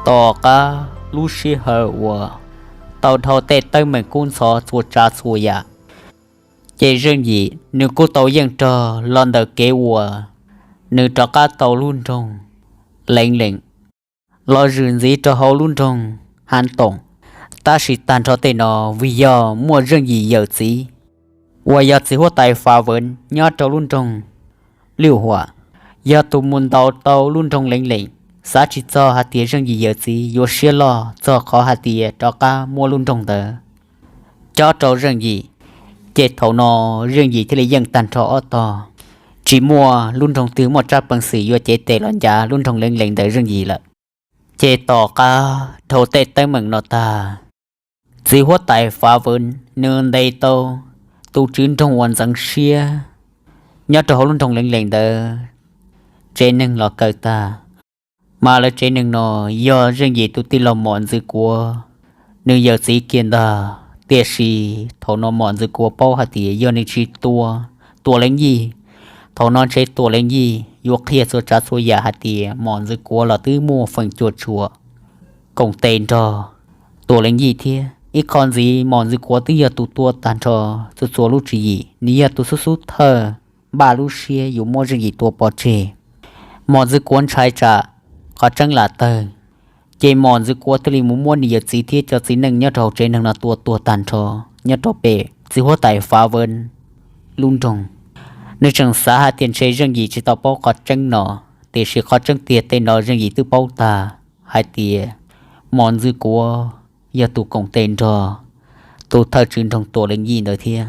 Tom qab lub sij hawm uas tau dhau tej teeb meem kub ntxhov txhua tsav txhua yam, ces Zeej Yim nws kuj tau yeej rog los ntawm kev uas nws rov qab tau lub nroog Leev Leem los zwm ntxiv rau hauv lub nroog Hav Toom. Tab sis tag nrho tej no vim yog muaj Zeej Yim yawm txiv uas yog txiv huab tais Fav Veev nyob rau lub nroog Lwj Huam, yog tus mus ntaus tau lub nroog Leev Leem. Xav tsis txog hais tias Zeej Yim yawm txiv yuav siab loj txog qhov hais tias rov qab muab lub nroog ntawd cob rau Zeej Yim. Ces thaum no Zeej Yim thiaj li yeej tag nrho ob tog, tsis muaj lub nroog twg muaj tsab peev xwm yuav cev tes los ncav lub nroog Leev Leem ntawm Zeej Yim lawm. Ces tom qab dhau tej teeb meem no tag, txiv huab tais Fav Veev nws ntes tau tus tswv nroog uas ntxeev siab nyob rau hauv lub nroog Leev Leem ntawd tsev neeg los kaw tag. Mas lawv tsev neeg no yog Zeej Yim tus tij laug Mom Ntxwv Kuav nws yawm txiv kiag ntag. Tiam sis thaum no Mom Ntxwv Kuav paub hais tias yog nws tsis tua Tuam Leev Yij, thaum no ntshe Tuam Leev Yij yuav qhia txhua tsav txhua yam hais tias Mom Ntxwv Kuav los twb muaj feem cuam tshuam koom tes nrog Tuam Leev Yij thiab. Ib qho ntxiv Mom Ntxwv Kuav twb yog tus tua tag nrho txhua txhua lub tswv yim, nws yog tus xub xub thawj npaj lub siab yuav muab Zeej Yim tua pov tseg. Mom Ntxwv Kuav ntshai tsam qhov tseeb lam tawg, ces Mom Ntxwv Kuav thiaj li mus muab nws yawm txiv thiab cov txiv neej nyob rau hauv tsev neeg no tua tuag tag nrho nyob rau pem txiv huab tais Fav Veev lub nroog. Nws tseem xav hais tias ntshe Zeej Yim tsis tau paub qhov tseeb no, tiam sis qhov tseeb tiag tej no Zeej Yim twb paub tag hais tias Mom Ntxwv Kuav yog tus koom tes nrog tus thawj tswv nroog Tuam Leev Yij ntawd thiab.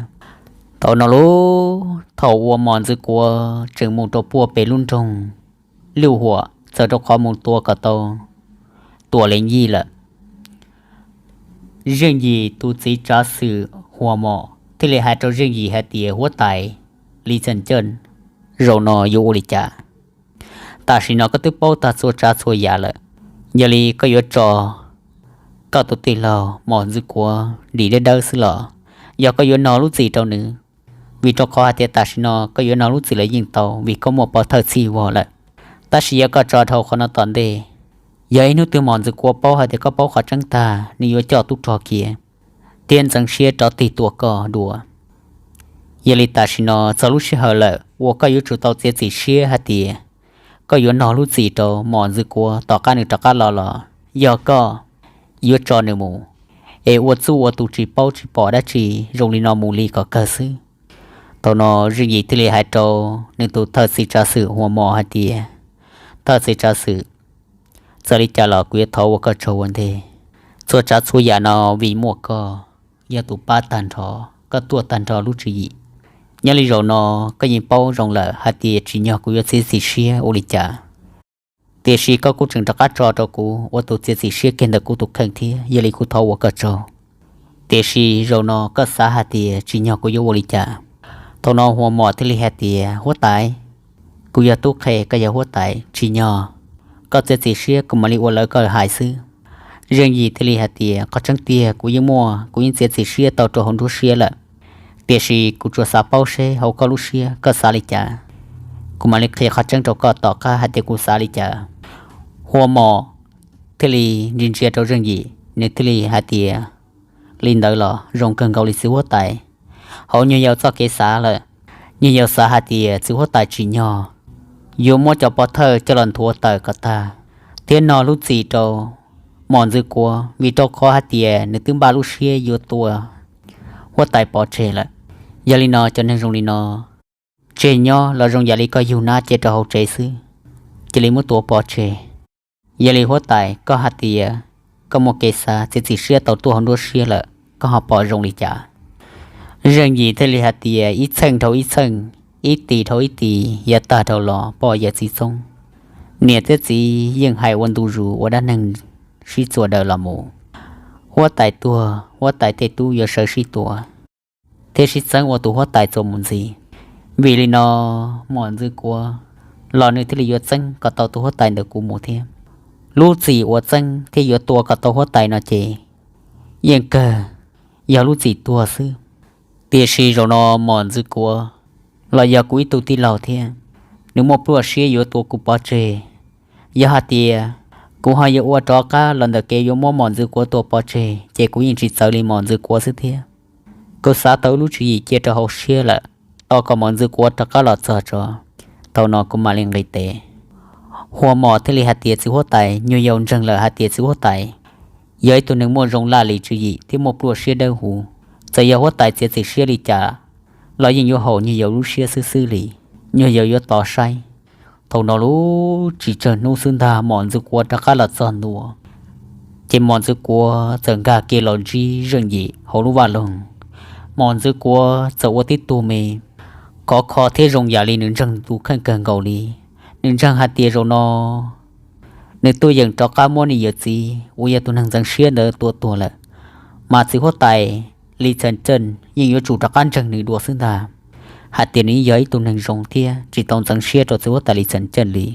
Thaum no lub thaum uas Mom Ntxwv Kuav tseem mus rau puag pem lub nroog Lwj Huam txawm rau qhov mus tua kom tau Tuam Leev Yij lawm, Zeej Yim tus txiv tsav xwm Huas Mom thiaj li hais rau Zeej Yim hais tias, huab tais Li Txeem Cawj, zaum no yuav ua li cas? Tam sim no koj twb paub tag txhua tsav txhua yam lawm, yog li koj yuav tso koj tus tij laug Mom Ntxwv Kuav dim dawb dawb xwb los yog koj yuav nog lub txim rau nws? Vim rau qhov hais tias tam sim no koj yuav nog lub txim los yeej tau vim koj muaj pov thawj txhij vog lawm. Tab sis yog koj tso dhau qhov no tom ntej, yog ib hnub twg Mom Ntxwv Kuav paub hais tias koj paub qhov tseeb tag, nws yuav coj tub rog khiav thiab ntxeev siab rov tig tua koj dua. Yog li tam sim no txog lub sij hawm lawm uas koj yuav tsum tau txiav txim siab hais tias koj yuav nog lub txim rau Mom Ntxwv Kuav tom qab nws rov qab los los yog koj yuav tso nws mus es ua txuj ua tus tsis paub tsis pom dab tsi zoo li no mus li kom kawg xwb. Thaum no Zeej Yim thiaj li hais rau nws tus thawj txiv tsav xwm Huas Mom hais tias, thawj txiv tsav xwm, txawm li cas los kuv yuav thov ua koj tsaug ua ntej. Txhua tsav txhua yam no vim muaj koj yog tus pab tag nrho, koj tuaj tag nrho lub tswv yim. Nyob li zaum no koj yeej paub zoo lawm hais tias tsim nyog kuv yuav txiav txim siab ua li cas, tiam sis koj kuj tseem rov qab tso rau kuv ua tus txiav txim siab kiag ntawm kuv tus kheej thiab, yog li kuv thov ua koj tsaug. Tiam sis zaum no koj xav hais tias tsim nyog kuv yuav ua li cas? Thaum no Huas Mom thiaj li hais tias, huab tais, kuv yog tub qhe, koj yog huab tais, tsim nyog koj txiav txim siab, kuv mam li ua lawv koj hais xwb. Zeej Yim thiaj li hais tias, qhov tseeb tiag kuv yeej muaj, kuv yeej txiav txim siab tau rau hauv nruab siab lawm, tiam sis kuv tsuas xav paub seb hauv koj lub siab koj xav li cas, kuv mam li qhia qhov tseeb rau koj tom qab hais tias kuv xav li cas. Huas Mom thiaj li ntsia ntsia rau Zeej Yim, nws thiaj li hais tias, li ntawd los zoo kawg nkaus li txiv huab tais. Hauv nyuag yaus txoj kev xav lawm, nyuag yaus xav hais tias txiv huab tais tsim nyog yuav muab cov pov thawj coj los nthuav tawm kom tag thiab nog lub txim rau Mom Ntxwv Kuav, vim rau qhov hais tias nws twb npaj lub siab yuav tua huab tais pov tseg lawm. Yog li no cov neeg zoo li no, tseg nyob los zoo yam li koj yug nab cia rau hauv tsev xwb, cia li muab tua pov tseg. Yog li huab tais, koj hais tias koj muaj kev xav txiav txim siab tau tuaj hauv nruab siab lawm, koj ho pom zoo li cas? Zeej Yim thiaj li hais tias, ib txheej dhau ib txheej, ib tis dhau ib tis, yav tag dhau los poj yawm txiv txoob, niam thiab txiv yeej hais ua ntu zus ua dab neeg sib txuas daws los mus. Huab tais tuag, huab tais tej tub yuav sawv sib tua thiab sib txeeb ua tus huab tais txuas mus ntxiv. Vim li no Mom Ntxwv Kuav los nws thiaj li yuav txeeb kom tau tus huab tais ntawm kuv mus thiab. Lub txim uas txeeb thiab yuav tua kom tau huab tais no ces yeej kawg yog lub txim tuag xwb. Tiam sis zaum no Mom Ntxwv Kuav los yog kuv ib tug tij laug thiab, nws muaj pluaj siab yuav tua kuv pov tseg. Yog hais tias Kuv ho yuav ua rov qab los ntawm kev yuav muab Mos Ntxwv Kuav tua pov tseg, ces kuv yeej tsis txawv li Mos Ntxwv Kuav xwb thiab. Kuv xav tau lub tswv yim cia rau hauv siab lawm, tos kom Mos Ntxwv Kuav rov qab los txog tso, thaum no kuv mam li nqis tes. Hua Mos thiaj li hais tias, Txiv huab tais, nyuag yaus ntseeg lawm hais tias txiv huab tais yog ib tug neeg muaj zoo laj lim tswv yim thiab muaj pluaj siab dawb huv. Txawm yog huab tais txiav txim siab li cas los yeej yuav haum nyuag yaus lub siab xwb xwb li. Nyuag yaus yuav tos saib. Thaum no lub tsis tsawg hnub xwb ntag, Mos Ntxwv Kuav rov qab los txog ntua. Ces Mos Ntxwv Kuav txawm nkag kiag los ntsib Zeej Yim hauv lub vaj loog. Mos Ntxwv Kuav txawm ua tib tug me khov kho thiab zoo yam li nws ntseeg tus kheej kawg nkaus li. Nws ntseeg hais tias zaum no nws tuaj yeem rov qab muab nws yawm txiv uas yog tus neeg ntxeev siab ntawd tua tuag lawm, mas txiv huab tais Lis Txheem Ceej yeej yuav tsum rov qab ntseeg nws dua xwb ntag, hais tias nws yeej yog ib tug neeg zoo thiab tsis tau ntxeev siab rau txiv huab tais Lis Txheem Ceej li.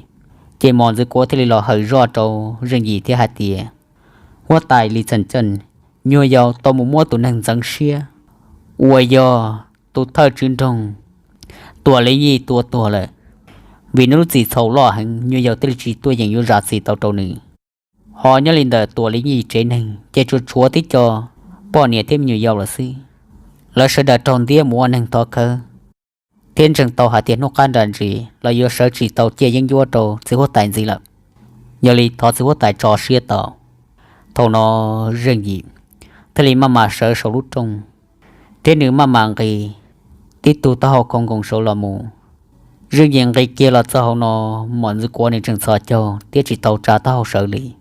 Ces Mos Ntxwv Kuav thiaj li los hawm zoj rau Zeej Yim thiab hais tias, Huab tais Lis Txheem Ceej, nyuag yaus tau mus muab tus neeg ntxeev siab uas yog tus thawj tswv nroog Tuam Li Nyij tua tuag lawm. Vim nws lub txim txhaum loj heev, nyuag yaus thiaj li tsis tuaj yeem yuav zam txim tau rau nws. Ho nyob li ntawm Tuam Li Nyij tsev neeg ces tsuas tshuav tib co poj niam thiab me nyuam yaus lawm xwb. Lawv sawv daws raug ntiab mus ua neeg thov khawv, thiab ntseeg tau hais tias hnub qab nram ntsis los yuav sawv tsis tau ciaj yeeb ncuab rau txiv huab tais ntxiv lawm. Yog li thov txiv huab tais tso siab tau. Thaum no Zeej Yim thiaj li maj mam sawv saum lub rooj, thiab nws maj mam nqis tib tug taub hau khoo nkoos saud los mus. Zeej Yim nqis kiag los txog hauv no, Mos Ntxwv Kuav nws tseem txhos caug thiab tsis tau tsa taub hau sawv li.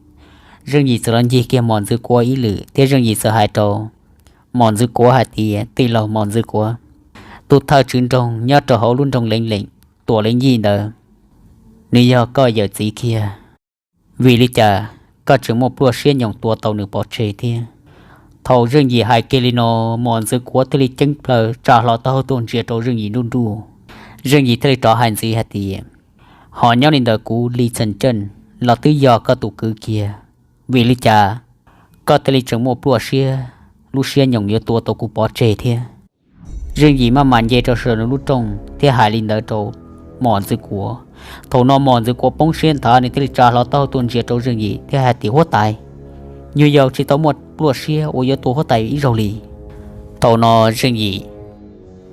Zeej Yim txawm los ncig kiag Mos Ntxwv Kuav ib lwm thiab Zeej Yim txawm hais rau Mos Ntxwv Kuav hais tias, Tij laug Mos Ntxwv Kuav, tus thawj tswv nroog nyob rau hauv lub nroog Leev Leem, Tuam Li Nyij ntawd, nws yog koj yawm txiv kiag. Vim li cas koj tseem muaj pluaj siab nyoos tua tau nws pov tseg thiab? Thaum Zeej Yim hais kiag li no, Mos Ntxwv Kuav thiaj li ceeb plaws tsa hlo taub hau tuaj ntsia rau Zeej Yim nruj nruj. Zeej Yim thiaj li rov hais ntxiv hais tias, Ho nyob li ntawm kuv Lis Txheem Ceej los twb yog koj tus kwv kiag. Vim li cas koj thiaj li tseem muaj pluaj siab, lub siab nyoos yuav tua tau kuv pov tseg thiab? Zeej Yim maj mam nce rau saum nws lub rooj thiab hais li ntawd rau Mos Ntxwv Kuav. Thaum no Mos Ntxwv Kuav poob siab nthav, nws thiaj li tsa hlo taub hau tuaj ntsia rau Zeej Yim thiab hais tias, Huab tais, nyuag yaus tsis tau muaj pluaj siab uas yuav tua huab tais ib zaug li. Thaum no Zeej Yim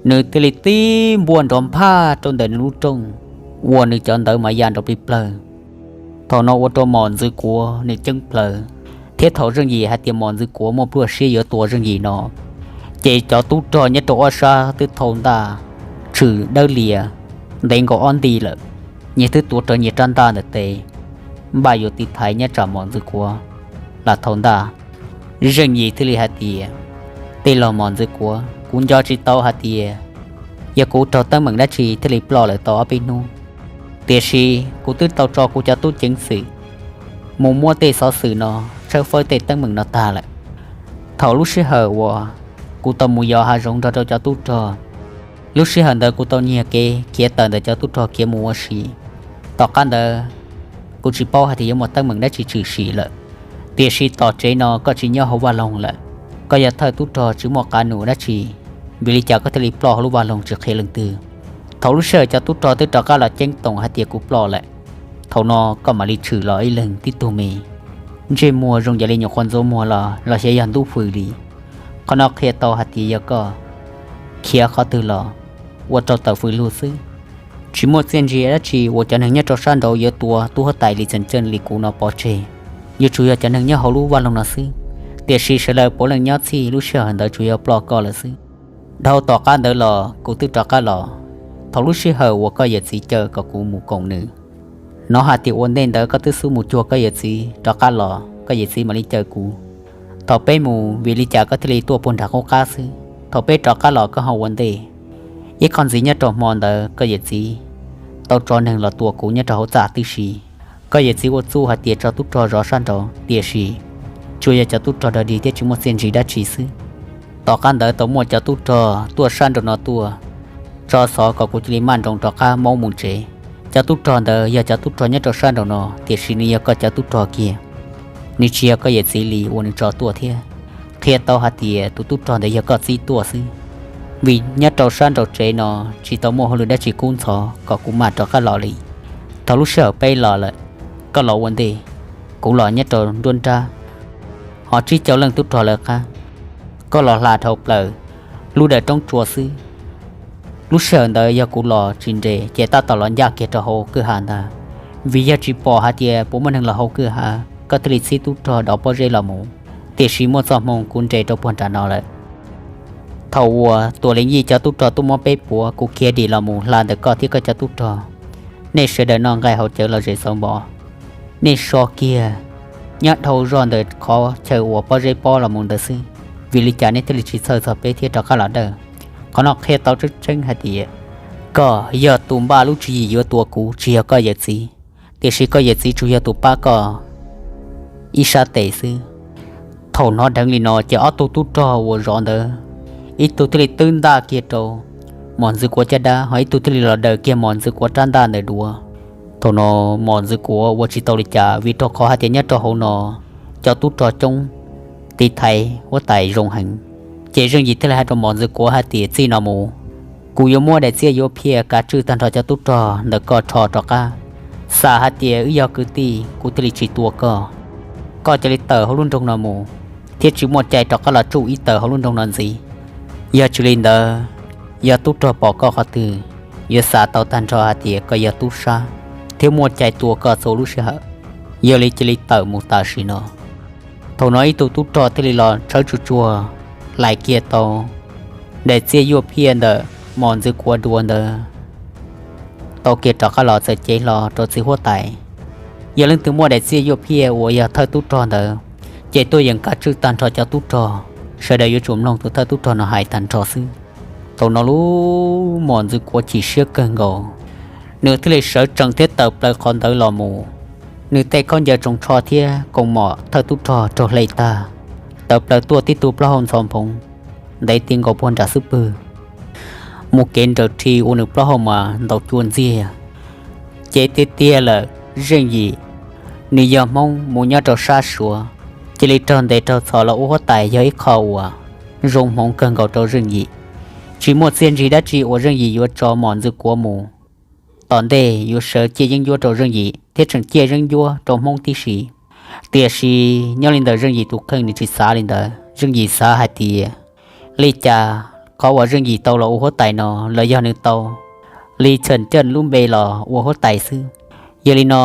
nws thiaj li tib npuaj nrov nphaj rau ntawm nws lub rooj, ua nws cov ntawv mas ya nrov plig plawg. Thaum no ua rau Mos Ntxwv Kuav nws ceeb plaws, thiab thaum Zeej Yim hais tias Mos Ntxwv Kuav muaj pluaj siab yuav tua Zeej Yim no, ces cov tub rog nyob rau ob sab twb thau ntaj tshwm dawb lias ntev nkaus ob nti lawm, nyias twb tuav rawv nyias rab ntaj ntawm tes, npaj yuav tiv thaiv nyob tsam Mos Ntxwv Kuav lam thau ntaj. Zeej Yim thiaj li hais tias, Tij laug Mos Ntxwv Kuav, kuv nco tsis tau hais tias yog kuv raug teeb meem dab tsi thiaj li ploj lawm tau ob peb hnub, tiam sis kuv twb tau tso kuv cov tub ceev xwm mus muab tej xov xwm no tshawb fawb tej teeb meem no tag lawm. Thaum lub sij hawm uas kuv tau mus yos hav zoov nrog rau cov tub rog, lub sij hawm ntawd kuv tau nyiag kev khiav tawm ntawm cov tub rog khiav mus ua si. Tom qab ntawd kuv tsis paub hais tias yuav muaj teeb meem dab tsi tshwm sim lawm, tiam sis tom tsev no koj tsis nyob hauv vaj loog lawm, koj yog thawj tub rog tsis muaj qab num dab tsi, vim li cas koj thiaj li ploj hauv lub vaj loog tsis qhia leej twg? Thaum lub sij hawm cov tub rog twb rov qab los ceeb toom hais tias kuv ploj lawm, thaum no koj mam li tshwm los ib leeg tib tug me, ntsej muag zoo yam li nyuam qhuav ntxuav muag los los xyov yog ntub fws li. Qhov no qhia tau hais tias yog koj khiav qhov twg los ua rau tawm fws lug xwb. Tsis muaj txiaj ntsig dab tsi uas cov neeg nyob rau sab nraud yuav tua tub huab tais Lis Txheem Ceej li kuv no pov tseg. Yuav tsum yog cov neeg nyob hauv lub vaj loog no xwb, tiam sis sawv daws puav leej nyob txhij lub sij hawm ntawd tsuas yog ploj koj lawm xwb. Dhau tom qab ntawd los kuv twb rov qab los. Thaum lub sij hawm uas koj yawm txiv caw kom kuv mus koom nws, hnov hais tias ua ntej ntawd koj twb xub mus cuag koj yawm txiv rov qab los, koj yawm txiv mam li caw kuv. Thaum peb mus, vim li cas koj thiaj li tuaj puag nram qub qab xwb? Thaum peb rov qab los koj ho ua ntej. Ib qho ntxiv nyob rau hmo ntawd koj yawm txiv tau tso neeg los tua kuv nyob rau hauv txaj tib si. Koj yawm txiv ua txuj hais tias tso tub rog zov sab nraud, tiam sis tsuas yog cov tub rog dog dig thiab tsis muaj txiaj ntsig dab tsi xwb. Tom qab ntawd tau muaj cov tub rog tuaj sab nraum no tuaj tso xov kom kuv cia li maj nroos rov qab maub mus tsev. Cov tub rog ntawd yog cov tub rog nyob rau sab nraum no, tiam sis nws yog koj cov tub rog kiag, nws tsis yog koj yawm txiv li uas nws tso tuaj thiab. Qhia tau hais tias tus tub rog ntawd yog koj txib tuaj xwb, vim nyob rau sab nraum tsev no tsis tau muaj hauj lwm dab tsi kub ntxhov kom kuv mam rov qab los li. Thaum lub sij hawm peb los lawm, koj los ua ntej. kuv los nyob rau nruab nrab, ho tsib caug leej tub rog lawv qab, koj los hla dhau plaws lub dawm roob tsua xwb. Lub sij hawm ntawd yog kuv los tsis nres ces tab tom los ncaj kiag rau hauv kwj ha ntag, vim yog tsis pom hais tias puas muaj neeg los hauv kwj ha, koj thiaj li txhib tub rog dov pob zeb los mus. Tiam sis muaj txoj hmoo kuv nres rau puag nram no lawm. Thaum uas Tuam Leej Yij cov tub rog tuaj muab peb puav, kuv khiav dim los mus hla ntawm koj thiab koj cov tub rog. Nej sawv daws noj nqaij haus cawv los zem xauv npo, nej so kiag nyob dhau zog ntawm qhov chaw uas pob zeb pob los mus ntawd xwb, vim li cas nej thiaj li tsis txhawj txog peb thiab rov qab los dawj? Qhov no qhia tau tseeb tseeb hais tias koj yog tus npaj lub tswv yim yuav tua kuv, tsis yog koj yawm txiv, tiam sis koj yawm txiv tsuas yog tus pab koj ib sab tes xwb. Thaum hnov dheev li no ces ob tug tub rog uas zov ntawd, ib tug thiaj li twb ntaj kiag rau Mos Ntxwv Kuav caj dab, ho ib tug thiaj li los daws kiag Mos Ntxwv Kuav rab ntaj ntawm duav. Thaum no Mos Ntxwv Kuav ua tsis tau li cas, vim rau qhov hais tias nyob rau hauv no cov tub rog coob, tiv thaiv huab tais zoo heev. Ces Zeej Yim thiaj li hais rau Mos Ntxwv Kuav hais tias, txij no mus, kuv yuav muab daim txiaj yuav phiaj kav tswj tag nrho cov tub rog ntawm koj rho rov qab. Xam hais tias wb yog kwv tij, kuv thiaj li tsis tua koj. Koj cia li tawm hauv lub nroog no mus, thiab tsis muaj cai rov qab los tsuj ib tawm hauv lub nroog no ntxiv. Yog tsis li ntawd, yog tub rog pom koj qhov twg, yuav xav tau tag nrho hais tias koj yog tub sab, thiab muaj cai tua koj txhua lub sij hawm. Yog li cia li tawm mus tam sim no. Thaum no ib tug tub rog thiaj li los tshawb tsuag tsuag, hlais kiag tau daim txiaj yuaj phiaj ntawm Mos Ntxwv Kuav duav ntawd, tau kiag rov qab los txawm cev hlo rau txiv huab tais. Yog leej twg muaj daim txiaj yuaj phiaj uas yog thawj tub rog ntawd, ces tuaj yeem kav tswj tag nrho cov tub rog, sawv daws yuav tsum mloog tus thawj tub rog no hais tag nrho xwb. Thaum no lub Mos Ntxwv Kuav chim siab kawg nkaus, nws thiaj li sawv tsees thiab tawm plaws qhov ntawd los mus. Nws tej khaub ncaws tsoos tsho thiab koos mom thawj tub rog raug hle tag, tawm plaws tuaj tib tug plaub hau ntxhov nphoov ntev ti nkaus puag nram xub pwg, mus kev nrawm rhi ua nws plaub hau mas ntaus cua ntxiag. Ces tiag tiag lawm, Zeej Yim, nws yog Hmoob mus nyob rau sab Suav, cia li raug ntes raug txhom los ua huab tais yog ib qho uas zoo hmoov kawg nkaus rau Zeej Yim. Tsis muaj txiaj ntsig dab tsi uas Zeej Yim yuav tso Mos Ntxwv Kuav mus, tom ntej yuav sawv ciaj yeeb ncuab rau Zeej Yim thiab tseem ciaj yeeb ncuab rau Hmoob tib si. Tiam sis nyob li ntawm Zeej Yim tus kheej nws tsis xav li ntawd. Zeej Yim xav hais tias, li cas qhov uas Zeej Yim tau los ua huab tais no los yog nws tau Lis Txham Ceej lub npe los ua huab tais xwb. Yog li no,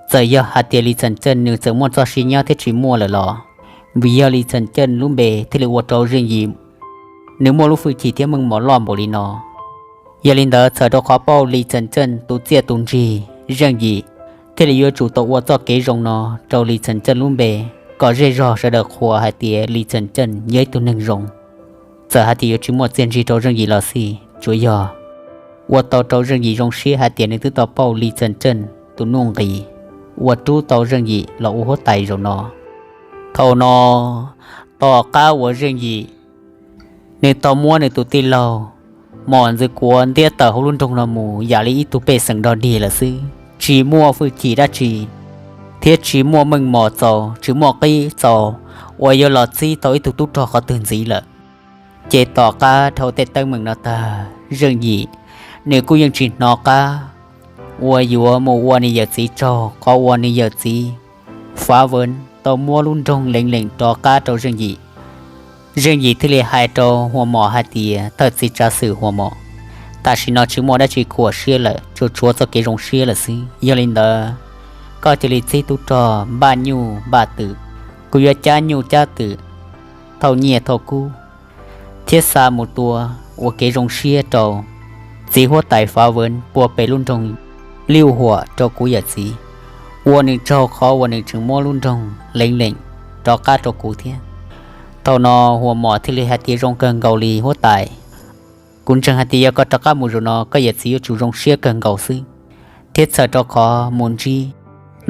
txawm yog hais tias Lis Txham Ceej nws txawm muaj txoj sia nyob thiab tsis muaj lawm los, vim yog Lis Txham Ceej lub npe thiaj li ua rau Zeej Yim nws muaj lub hwj chim thiab meej mom loj npaum li no. Yog li ntawd, txhawm rau qhov paub Lis Txham Ceej tus txiaj tus ntsig, Zeej Yim thiaj li yuav tsum tau ua txoj kev zoo no rau Lis Txham Ceej lub npe, kom zej zog sawv daws qhuas hais tias Lis Txham Ceej yog ib tug neeg zoo. Txawm hais tias yuav tsis muaj txiaj ntsig rau Zeej Yim los xij, tsuas yog ua tau rau Zeej Yim zoo siab hais tias nws twb tau pauj Lis Txham Ceej tus nuj nqis uas rub tau Zeej Yim los ua huab tais zaum no. Thaum no, tom qab uas Zeej Yim nws tau muab nws tus tij laug Mos Ntxwv Kuav ntiab tawm hauv lub nroog no mus yam li ib tug pej xeem dog dig lawm xwb, tsis muaj hwj chim dab tsi, thiab tsis muaj meej mom txaus, tsis muaj qib txaus uas yuav los txib tau ib tug tub rog qhov twg ntxiv lawm. Ces tom qab dhau tej teeb meem no tag, Zeej Yim nws kuj yeej tsis hnov qab uas yuav mus ua nws yawm txiv tsaug qhov uas nws yawm txiv Fav Veev tau muab lub nroog Leev Leem rov qab rau Zeej Yim. Zeej Yim thiaj li hais rau Hua Mos hais tias, thawj txiv tsav xwm Hua Mos, tam sim no tsis muaj dab tsi khuam siab lawm, tsuas tshuav txoj kev zoo siab lawm xwb. Yog li ntawd, koj cia li txib tub rog npaj nyuj npaj twm, kuv yuav cab nyuj cab twm, thauj nyiaj thauj kub, thiab xa mus tua ua kev zoo siab rau txiv huab tais Fav Veev puag pem lub nroog Liuj Huam rau kuv yawm txiv, ua nws tsaug qhov uas nws tseem muab lub nroog Leev Leem rov qab rau kuv thiab. Thaum no Hua Mos thiaj li hais tias, zoo kawg nkaus li huab tais. Kuv ntseeg hais tias yog koj rov qab mus zaum no koj yawm txiv yuav tsum zoo siab kawg nkaus xwb, thiab txhawm rau qhov mus ntsib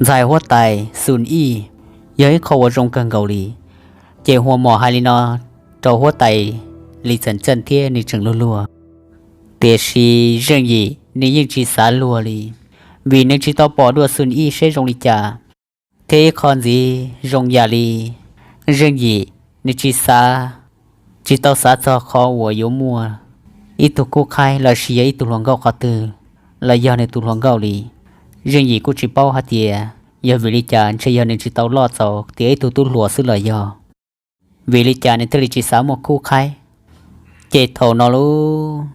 ntxhais huab tais Xun Ij yog ib qho uas zoo kawg nkaus li. Ces Hua Mos hais li no rau huab tais Lis Txham Ceej thiab nws tseem luag luag. Tiam sis Zeej Yim nws yeej tsis xav luag li, vim nws tsis tau pom dua Xun Ij seb zoo li cas. Thiab ib qho ntxiv zoo yam li Zeej Yim nws tsis xav, tsis tau xav txog qhov uas yuav muaj ib tug kub qhaib los sis yog ib tug hluas nkauj qhov twg los yog nws tus hluas nkauj li. Zeej Yim kuj tsis paub hais tias Yog vim li cas? Ntshe yog nws tsis tau loj txaus tiav ib tug tub hluas xwb los yog vim li cas nws thiaj li tsis xav muaj khub qhaib. Ces thaum no lub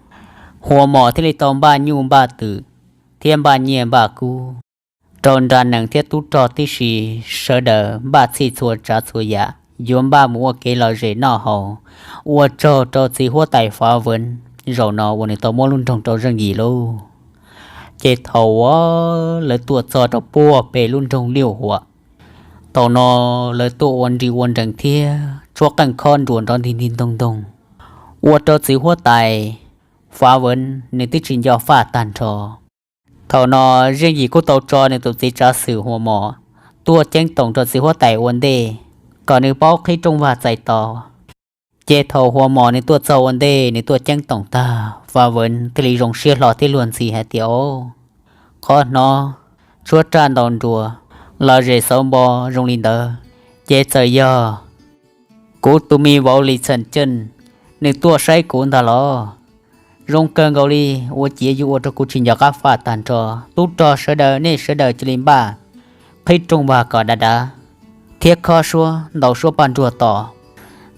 Hua Mos thiaj li tau npaj nyuj npaj twm thiab npaj nyiaj npaj kub rau nra nees thiab tub rog tib si, sawv daws npaj txhij txhua tsav txhua yam yuav npaj mus ua kev lom zem noj haus, ua tsaug rau txiv huab tais Fav Veev zaum no uas nws tau muab lub nroog rau Zeej Yim lauj. Ces thaum uas lawv tuaj txog rau puag pem lub nroog Liuj Huam, thaum no lawv tuaj ua nri ua nrees thiab tshuab qeej khob nruas nrov ntig ntig ntoog ntoog, ua rau txiv huab tais Fav Veev nws twb tsis nco faj tag nrho. Thaum no Zeej Yim kuj tau tso nws tus txiv tsav xwm Hua Mos tuaj ceeb toom rau txiv huab tais ua ntej, kom nws paub qhib rooj vag txais tos. Ces thaum Hua Mos nws tuaj txog ua ntej, nws tuaj ceeb toom tag, Fav Veev thiaj li zoo siab hlo thiab luag ntxhi hais tias, Au, qhov hnov tshuab raj ntaus nruas, lom zem xauv npo zoo li ntawd, ces txawm yog kuv tus me vauv Lis Txham Ceej nws tuaj saib kuv ntag los. Zoo kawg nkaus li, ua ciav yuav ua rau kuv tsis nco qab faj tag nrho. Tub rog sawv daws, nej sawv daws cia li npaj qhib rooj vag kom dav dav thiab khob suab ntaus suab paj nruag tos.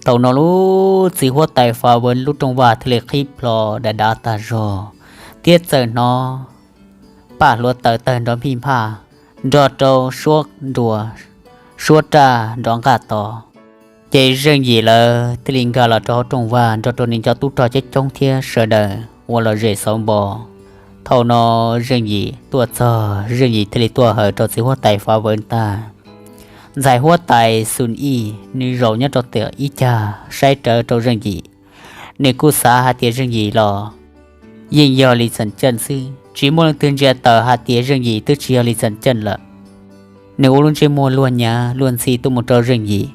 Thaum no lub txiv huab tais Fav Veev lub rooj vag thiaj li qhib plho dav dav tag zog, thiab txawm hnov paj hluav taws tawg nrov phij phaj, nrog rau suab nruas suab raj nrov nqaj tos. Ces Zeej Yim lawv thiaj li nkag los rau hauv rooj vag nrog rau nws cov tub rog coob coob thiab sawv daws ua lom zem xauv npo. Thaum no Zeej Yim tuaj txog, Zeej Yim thiaj li tuaj hawm rau txiv huab tais Fav Veev tag. Ntxhais huab tais Xun Ij nws zaum nyob rau tom ib cag saib rawv rau Zeej Yim. Nws kuj xav hais tias Zeej Yim los yeej yog Lis Txham Ceej xwb, tsis muaj leej twg ntsia tawm hais tias Zeej Yim twb tsis yog Lis Txham Ceej lawm. Nws ua lub ntsej muag luag nyav luag ntxhi tuaj mus rau Zeej Yim.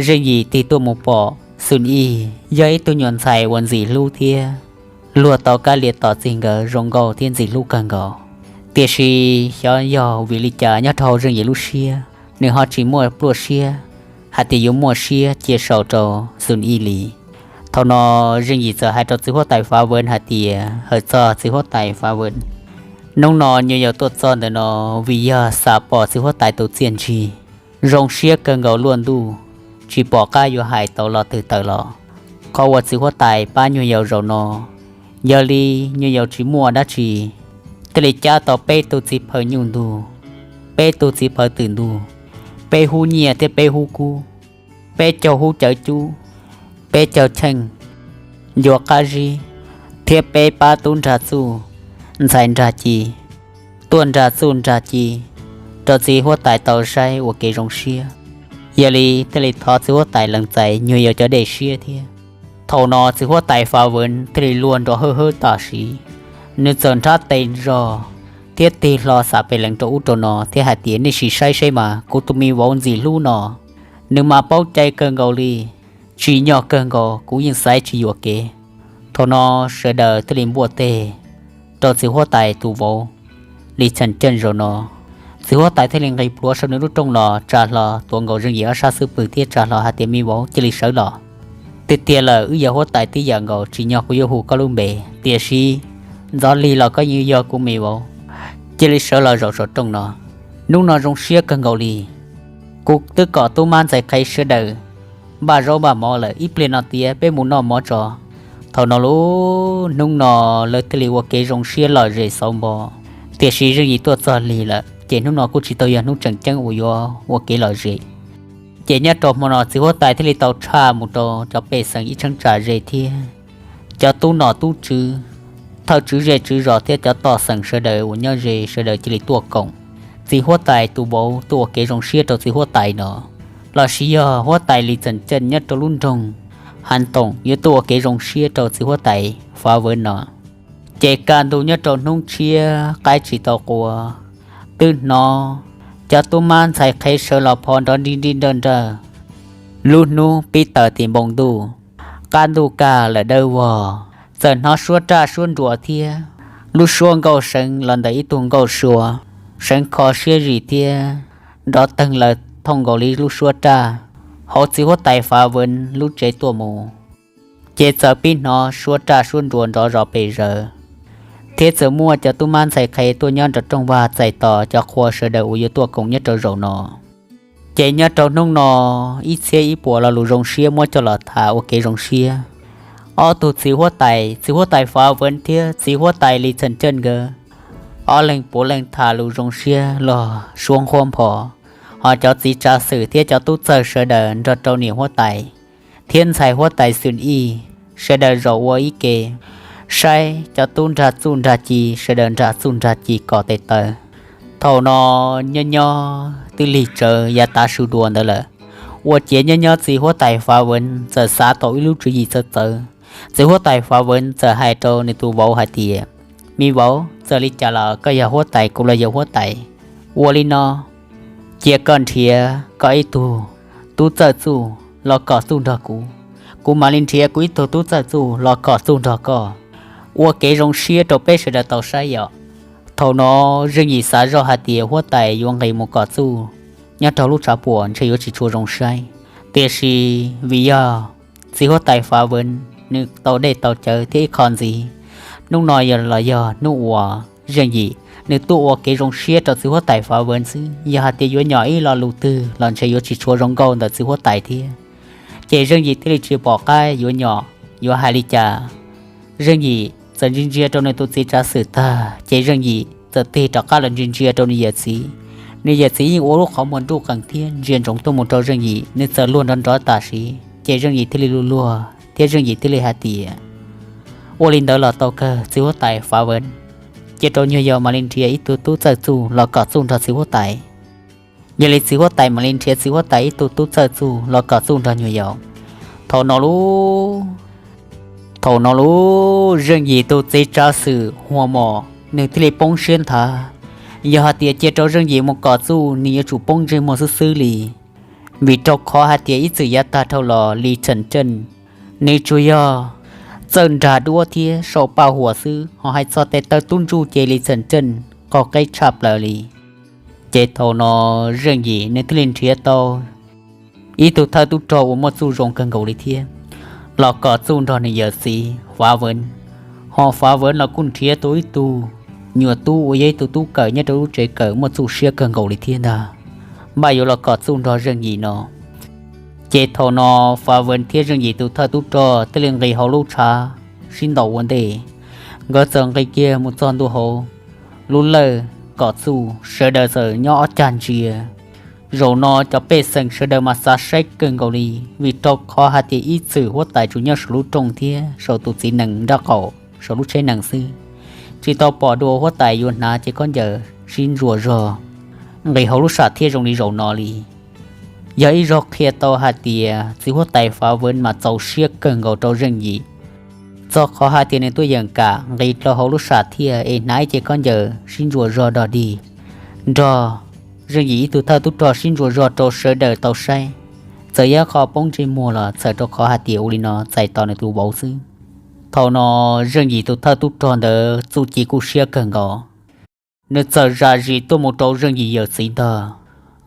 Zeej Yim tig tuaj mus pom Xun Ij yog ib tug nyuam ntxhais uas ntxim hlub thiab luag tau kab lia tos txig nkawd zoo nkauj thiab ntxim hlub kawg nkaus. Tiam sis xyov yog vim li cas nyob rau hauv Zeej Yim lub siab, nws ho tsis muaj pluaj siab hais tias yuav muaj siab cia sau rau Xun Ij li. Thaum no Zeej Yim txawm hais rau txiv huab tais Fav Veev hais tias, hawm txog txiv huab tais Fav Veev, hnub no nyuam yaus tuaj txog ntawm no vim yog xam pom txiv huab tais tus txiaj ntsig, zoo siab kawg nkaus luaj ntuj, tsis pom qab yuav hais tau lo twg tawm los. Qhov uas txiv huab tais pab nyuam yaus zaum no, yog li nyuam yaus tsis muaj dab tsi, thiaj li cab tau peb tug txiv phaw nyuj ntug, peb tug txiv phaw twm ntug, peb hub nyiaj thiab peb hub kub, peb caug hub cawv cub, peb caug cheej ncua qab zib, thiab peb pab tub nrag txuj ntxhais nrag ci tuaj nrag txuj nrag ci rau txiv huab tais tau saib ua kev zoo siab. Yog li thiaj li thov txiv huab tais lees txais nyuam yaus cov dej siab thiab. Thaum no txiv huab tais Fav Veev thiaj li luag nrov hawb hawb tam sim, nws txawm nrhab tes zog thiab tig hlo xam pem lees rau ub rau no thiab hais tias, nej sim saib seb mas, kuv tus me vauv ntxim hlub no, nws mas paub cai kawg nkaus li. Tsim nyog kawg nkaus, kuv yeej xaiv tsis yuam kev. Thaum no sawv daws thiaj li npuaj teg rau txiv huab tais tus vauv Lis Txham Ceej zaum no. Txiv huab tais thiaj li nqis plhuav saum nws lub rooj los tsa hlo tuav nkaus Zeej Yim ob sab xub pwg thiab tsa hlo hais tias, me vauv, cia li sawv los. Tiag tiag lawm, wb yog huab tais tib yam nkaus, tsim nyog kuv yuav hu koj lub npe, tiam sis ntxov lig los koj yeej yog kuv me vauv. Cia li sawv los zaum saum rooj no. Hnub no zoo siab kawg nkaus li. Kuv twb kom tub mab ntxhais qhev sawv daws npaj zaub npaj mov lawm, ib pliag no tiav peb mus noj mov tso. Thaum no lub hnub no lawv thiaj li ua kev zoo siab lom zem xauv npo. Tiam sis Zeej Yim tuaj txog lig lawm, ces hnub no kuj tsis tau yog hnub tseem ceeb uas yuav ua kev lom zem. Ces nyob rau hmo no txiv huab tais thiaj li tau tshaj mus rau cov pej xeem ib cheeb tsam ze thiab cov tub nom tub tswv, thawj tswv zej tswv zos thiab cov toj xeem sawv daws uas nyob ze sawv daws cia li tuaj koom txiv huab tais tus vauv tuaj ua kev zoo siab rau txiv huab tais no. Los sis yog huab tais Lis Txeem Ceej nyob rau lub nroog Hav Toom yuav tuaj ua kev zoo siab rau txiv huab tais Fav Vwv no. Ces kaj ntug nyob rau hnub tshiab qaib tsis tau qua, twb hnov cov tub mab ntxhais qhev sawv los phov nrov nrij nrij nrawj nrawj. Lub hnub pib taws tim npoo ntuj, qab ntuj kaj lawm dawb vog, txawm hnov suab raj suab nruas thiab lub suab nkauj seev los ntawm ib tug nkauj sua, seev kho siab zim thiab nrov teeg laws thooj nkaus li lub suab raj hauv txiv huab tais Fav Vwv lub tsev tuaj mus. Ces txawm pib hnov suab raj suab nruas nrov zos pes zaws, thiab txawm muaj cov tub mab ntxhais qhev tuaj nyob nram rooj vag txais tos cov qhua sawv daws uas yuav tuaj koom nyob rau zaum no. Ces nyob rau hnub no, ib txhiab ib puas lo lus zoo siab muab coj los tham ua kev zoo siab. Ob tug txiv huab tais, txiv huab tais Fav Veev thiab txiv huab tais Li Txham Ceej nkawd, ob leeg puav leej tham lus zoo siab los suab nqhuab npho. Ho cov txiv tsav xwm thiab cov tub txawj sawv daws nrog rau niam huab tais thiab ntxhais huab tais Xwm Ij sawv daws zaum ua ib ke saib cov tub nrag txuj nrag ci sawv daws nrag txuj nrag ci kom tes taw. Thaum no nyob nyob twb lig tsawv yav tav su dua ntawd lawm, ua ciav nyob nyob txiv huab tais Fav Veev txawm xav tau ib lub tswv yim txawv txawv. Txiv huab tais Fav Veev txawm hais rau nws tus vauv hais tias, me vauv, txawm li cas los koj yog huab tais, kuv los yog huab tais. Ua li no, cia koj nrhiav koj ib tug tub txawj txuj los kom txuj nrog kuv, kuv mam li nrhiav kuv ib tug tub txawj txuj los kom txuj nrog koj, ua kev zoo siab rau peb sawv daws tau saib yom. Thaum no Zeej Yim xav zoj hais tias huab tais yuav nqis mus kom txuj nyob rau lub tshav puam ntshe yuav tsis tshua zoo saib, tiam sis vim yog txiv huab tais Fav Veev nws tau dej tau cawv thiab ib qho ntxiv, hnub no yog los yog hnub uas Zeej Yim nws tuaj ua kev zoo siab rau txiv huab tais Fav Veev xwb. Yog hais tias yuav nyom ib lo lus twg los ntshe yuav tsis tshua zoo nkauj ntawm txiv huab tais thiab. Ces Zeej Yim thiaj li tsis pom qab yuav nyom yuav hais li cas. Zeej Yim txawm ntsia ntsia rau nws tus txiv tsav xwm tag, ces Zeej Yim txawm tig rov qab los ntsia ntsia rau nws yawm txiv. Nws yawm txiv yeej ua lub qhov muag nruj qees thiab ntsia ntsoov tuaj mus rau Zeej Yim, nws txawm luag nrov nrov tam sim, ces Zeej Yim thiaj li luag luag thiab Zeej Yim thiaj li hais tias, ua li ntawd los tau kawg txiv huab tais Fav Veev, cia rau nyuag yaus mam li nrhiav ib tug tub txawj txuj los kom txuj nrog txiv huab tais. Yog li txiv huab tais mam li nrhiav txiv huab tais ib tug tub txawj txuj los kom txuj nrog nyuag yaus. Thaum no lub, thaum no lub Zeej Yim tus txiv tsav xwm Huas Mos nws thiaj li poob siab nthav. Yog hais tias cia rau Zeej Yim mus kom txuj nws yuav tsum poob ntsej muag xwb xwb li, vim rau qhov hais tias ib txwm yav tag dhau los Li Txham Ceej nws tsuas yog txawj nrag duab thiab sau paj huam xwb, ho hais txog tes taw tub ntsuj ces Li Txham Ceej qaug qeb tshaj plaws li. Ces thaum no Zeej Yim nws thiaj li nrhiav tau ib tug thawj tub rog uas muaj txuj zoo kawg nkaus li thiab, los kom txuj nrog nws yawm txiv Fav Veev. Ho Fav Veev los kuj nrhiav tau ib tug nyuam tub uas yog ib tug tub kawm nyob rau lub tsev kawm muaj txuj siab kawg nkaus li thiab ntag, npaj yuav los kom txuj nrog Zeej Yim no. Ces thaum no Fav Veev thiab Zeej Yim tus thawj tub rog thiaj li nqis hauv lub tshav sib ntaus ua ntej. Nkawd txawm nqis kiag mus txog ntua hauv lub lawj kom txuj, sawv daws txawm nyob ob cag ntsia. Zaum no cov pej xeem sawv daws mas xav saib kawg nkaus li, vim rau qhov hais tias ib txwm huab tais tsuas nyob saum lub rooj thiab saum tus txiv nees nraub qaum saum lub tsheb nees xwb, tsis tau pom dua huab tais yuav hnav cev khaub ncaws sib ntsuas zog nqis hauv lub sam thiaj zoo li zaum no li. Yog ib zaug qhia tau hais tias txiv huab tais Fav Veev mas txaus siab kawg nkaus rau Zeej Yim, txog qhov hais tias nws tuaj yeem kam nqis rau hauv lub sam thiaj es hnav ib cev khaub ncaws sib ntsuas zog dog dig nrog Zeej Yim ib tug thawj tub rog sib ntsuas zog rau sawv daws tau saib. Txawm yog qhov poob ntsej muag los txhawm rau qhov hais tias ua li no txais tos nws tus vauv xwb. Thaum no Zeej Yim tus thawj tub rog ntawd txuj ci kuj siab kawg nkaus, nws txawm zam zis tuaj mus rau Zeej Yim yawm txiv ntag.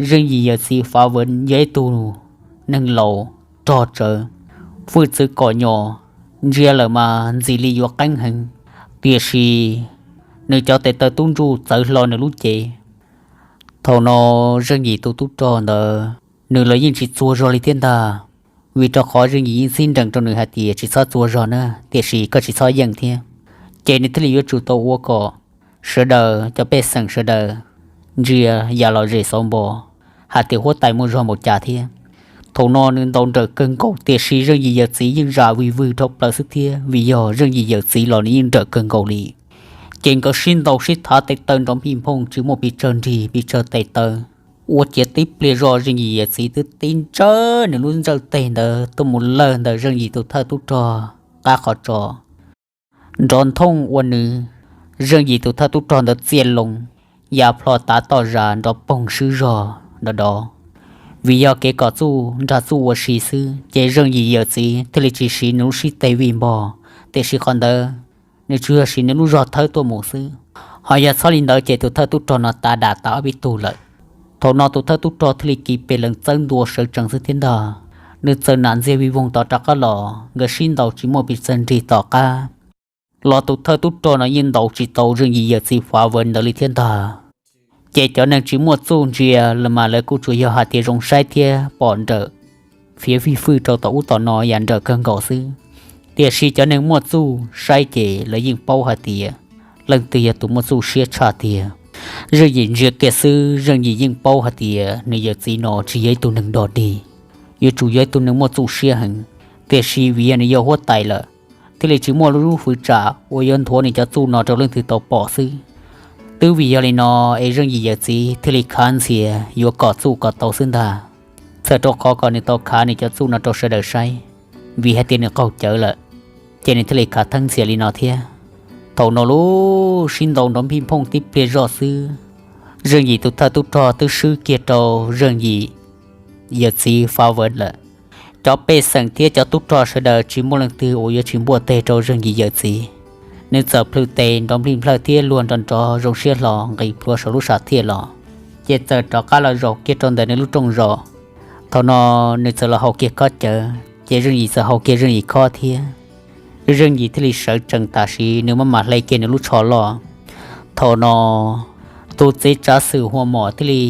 Zeej Yim yawm txiv Fav Veev yog ib tug neeg laus rog tsawv, hwj txwv kom nyom, ntsia lawm mas ntxim li yuav qeeb heev, tiam sis nws cov tes taw tub ntsuj txawv hlo nws lub cev. Thaum no Zeej Yim tus tub rog ntawd nws los yeej tsis txuag zog li thiab ntag, vim rau qhov Zeej Yim yeej txib nrees rau nws hais tias tsis txhob txuag zog na, tiam sis koj tsis txhob yeej thiab. Ces nws thiaj li yuav tsum tau ua kom sawv daws cov pej xeem sawv daws ntsia ya los zem xauv npo hais tias huab tais muaj zog npaum cas thiab. Thaum no nws ntaus nrawm kawg nkaus tiam sis Zeej Yim yawm txiv yeej zam vwg vwg dhau plaws xwb thiab, vim yog Zeej Yim yawm txiv los nws yeej nrawm kawg nkaus li. Ces nkawd sib ntaus sib thav tes taw nrov npij nphooj tsis muaj pes tsawg nrig pes tsawg tes taw, ua ciav tib pliag zog Zeej Yim yawm txiv twb tib ntsawj nws lub ntsawj teg ntawd tuaj mus lawg ntawm Zeej Yim tus thawj tub rog qab qhov tso, nrov nthooj ua nws, Zeej Yim tus thawj tub rog ntawd txia loo ya plho tav toj zas nrov poog swb zog dov dov. Vim yog kev kom txuj nrag txuj ua si xwb ces Zeej Yim yawm txiv thiaj li tsis siv nws lub sib teg vij npog, tiam sis qhov ntawd nws tsuas yog siv nws lub zog thawb tuaj mus xwb. Ho yog txhob li ntawd ces tus thawj tub rog no tav dam tas ob peb tug lawm. Thaum no tus thawj tub rog thiaj li kiv pes lees txawb ntua sawv tsees xwb thiab ntag. Nws txawm nam ntxiag vij voog tom rov qab los, nkawd sib ntaus tsis muaj pes tsawg nrig tom qab. los tus thawj tub rog no yeej ntaus tsis tau Zeej Yim yawm txiv Fav Vwv ntawd li thiab ntag. Ces cov neeg tsis muaj txuj ntsia los mas lawv kuj tsuas yog hais tias zoo saib thiab pom nrawm fiav fij fwj rau tom ub tom no yam nrawm kawg nkaus xwb. Tiam sis cov neeg muaj txuj saib ces lawv yeej paub hais tias leej twg yog tus muaj txuj siab tshaj tiag. Zeej Yim ntsia kiag xwb Zeej Yim yeej paub hais tias nws yawm txiv no tsis yog ib tug neeg dog dig, yuav tsum yog ib tug neeg muaj txuj siab heev. Tiam sis vim yog nws yog huab tais lawm, thiaj li tsis muaj lub hwv tsam uas yuav nthuav nws cov txuj no rau leej twg tau pom xwb. Twb vim yog li no es Zeej Yim yawm txiv thiaj li khav ntxhias yuav kom txuj kom tau xwb ntag. Txawm rau qhov kom nws tau khav nws cov txuj no rau sawv daws saib, vim hais tias nws qaug cawv lawm, ces nws thiaj li khav theeb ntxhias li no thiab. Thaum no lub sib ntaus nrov npij nphooj tib pliag zoj xwb, Zeej Yim tus thawj tub rog twb swb kiag rau Zeej Yim yawm txiv Fav Vwv lawm. Cov pej xeem thiab cov tub rog sawv daws tsis muaj leej twg uas yuav tsis npuaj teg rau Zeej Yim yawm txiv. Nws txawm plhws tes nrov nplij nplawj thiab luag nrov nrov zoo siab hlo nqis plhuav saum lub sam thiaj los, ces txawm rov qab los zaum kiag rau ntawm nws lub rooj zos. Thaum no nws txawm los haus kiag khob cawv, ces Zeej Yim txawm haus kiag Zeej Yim khob thiab. Zeej Yim thiaj li sawv tsees tam sim nws maj mam hle kiag nws lub tsho loj. Thaum no tus txiv tsav xwm Hua Mom thiaj li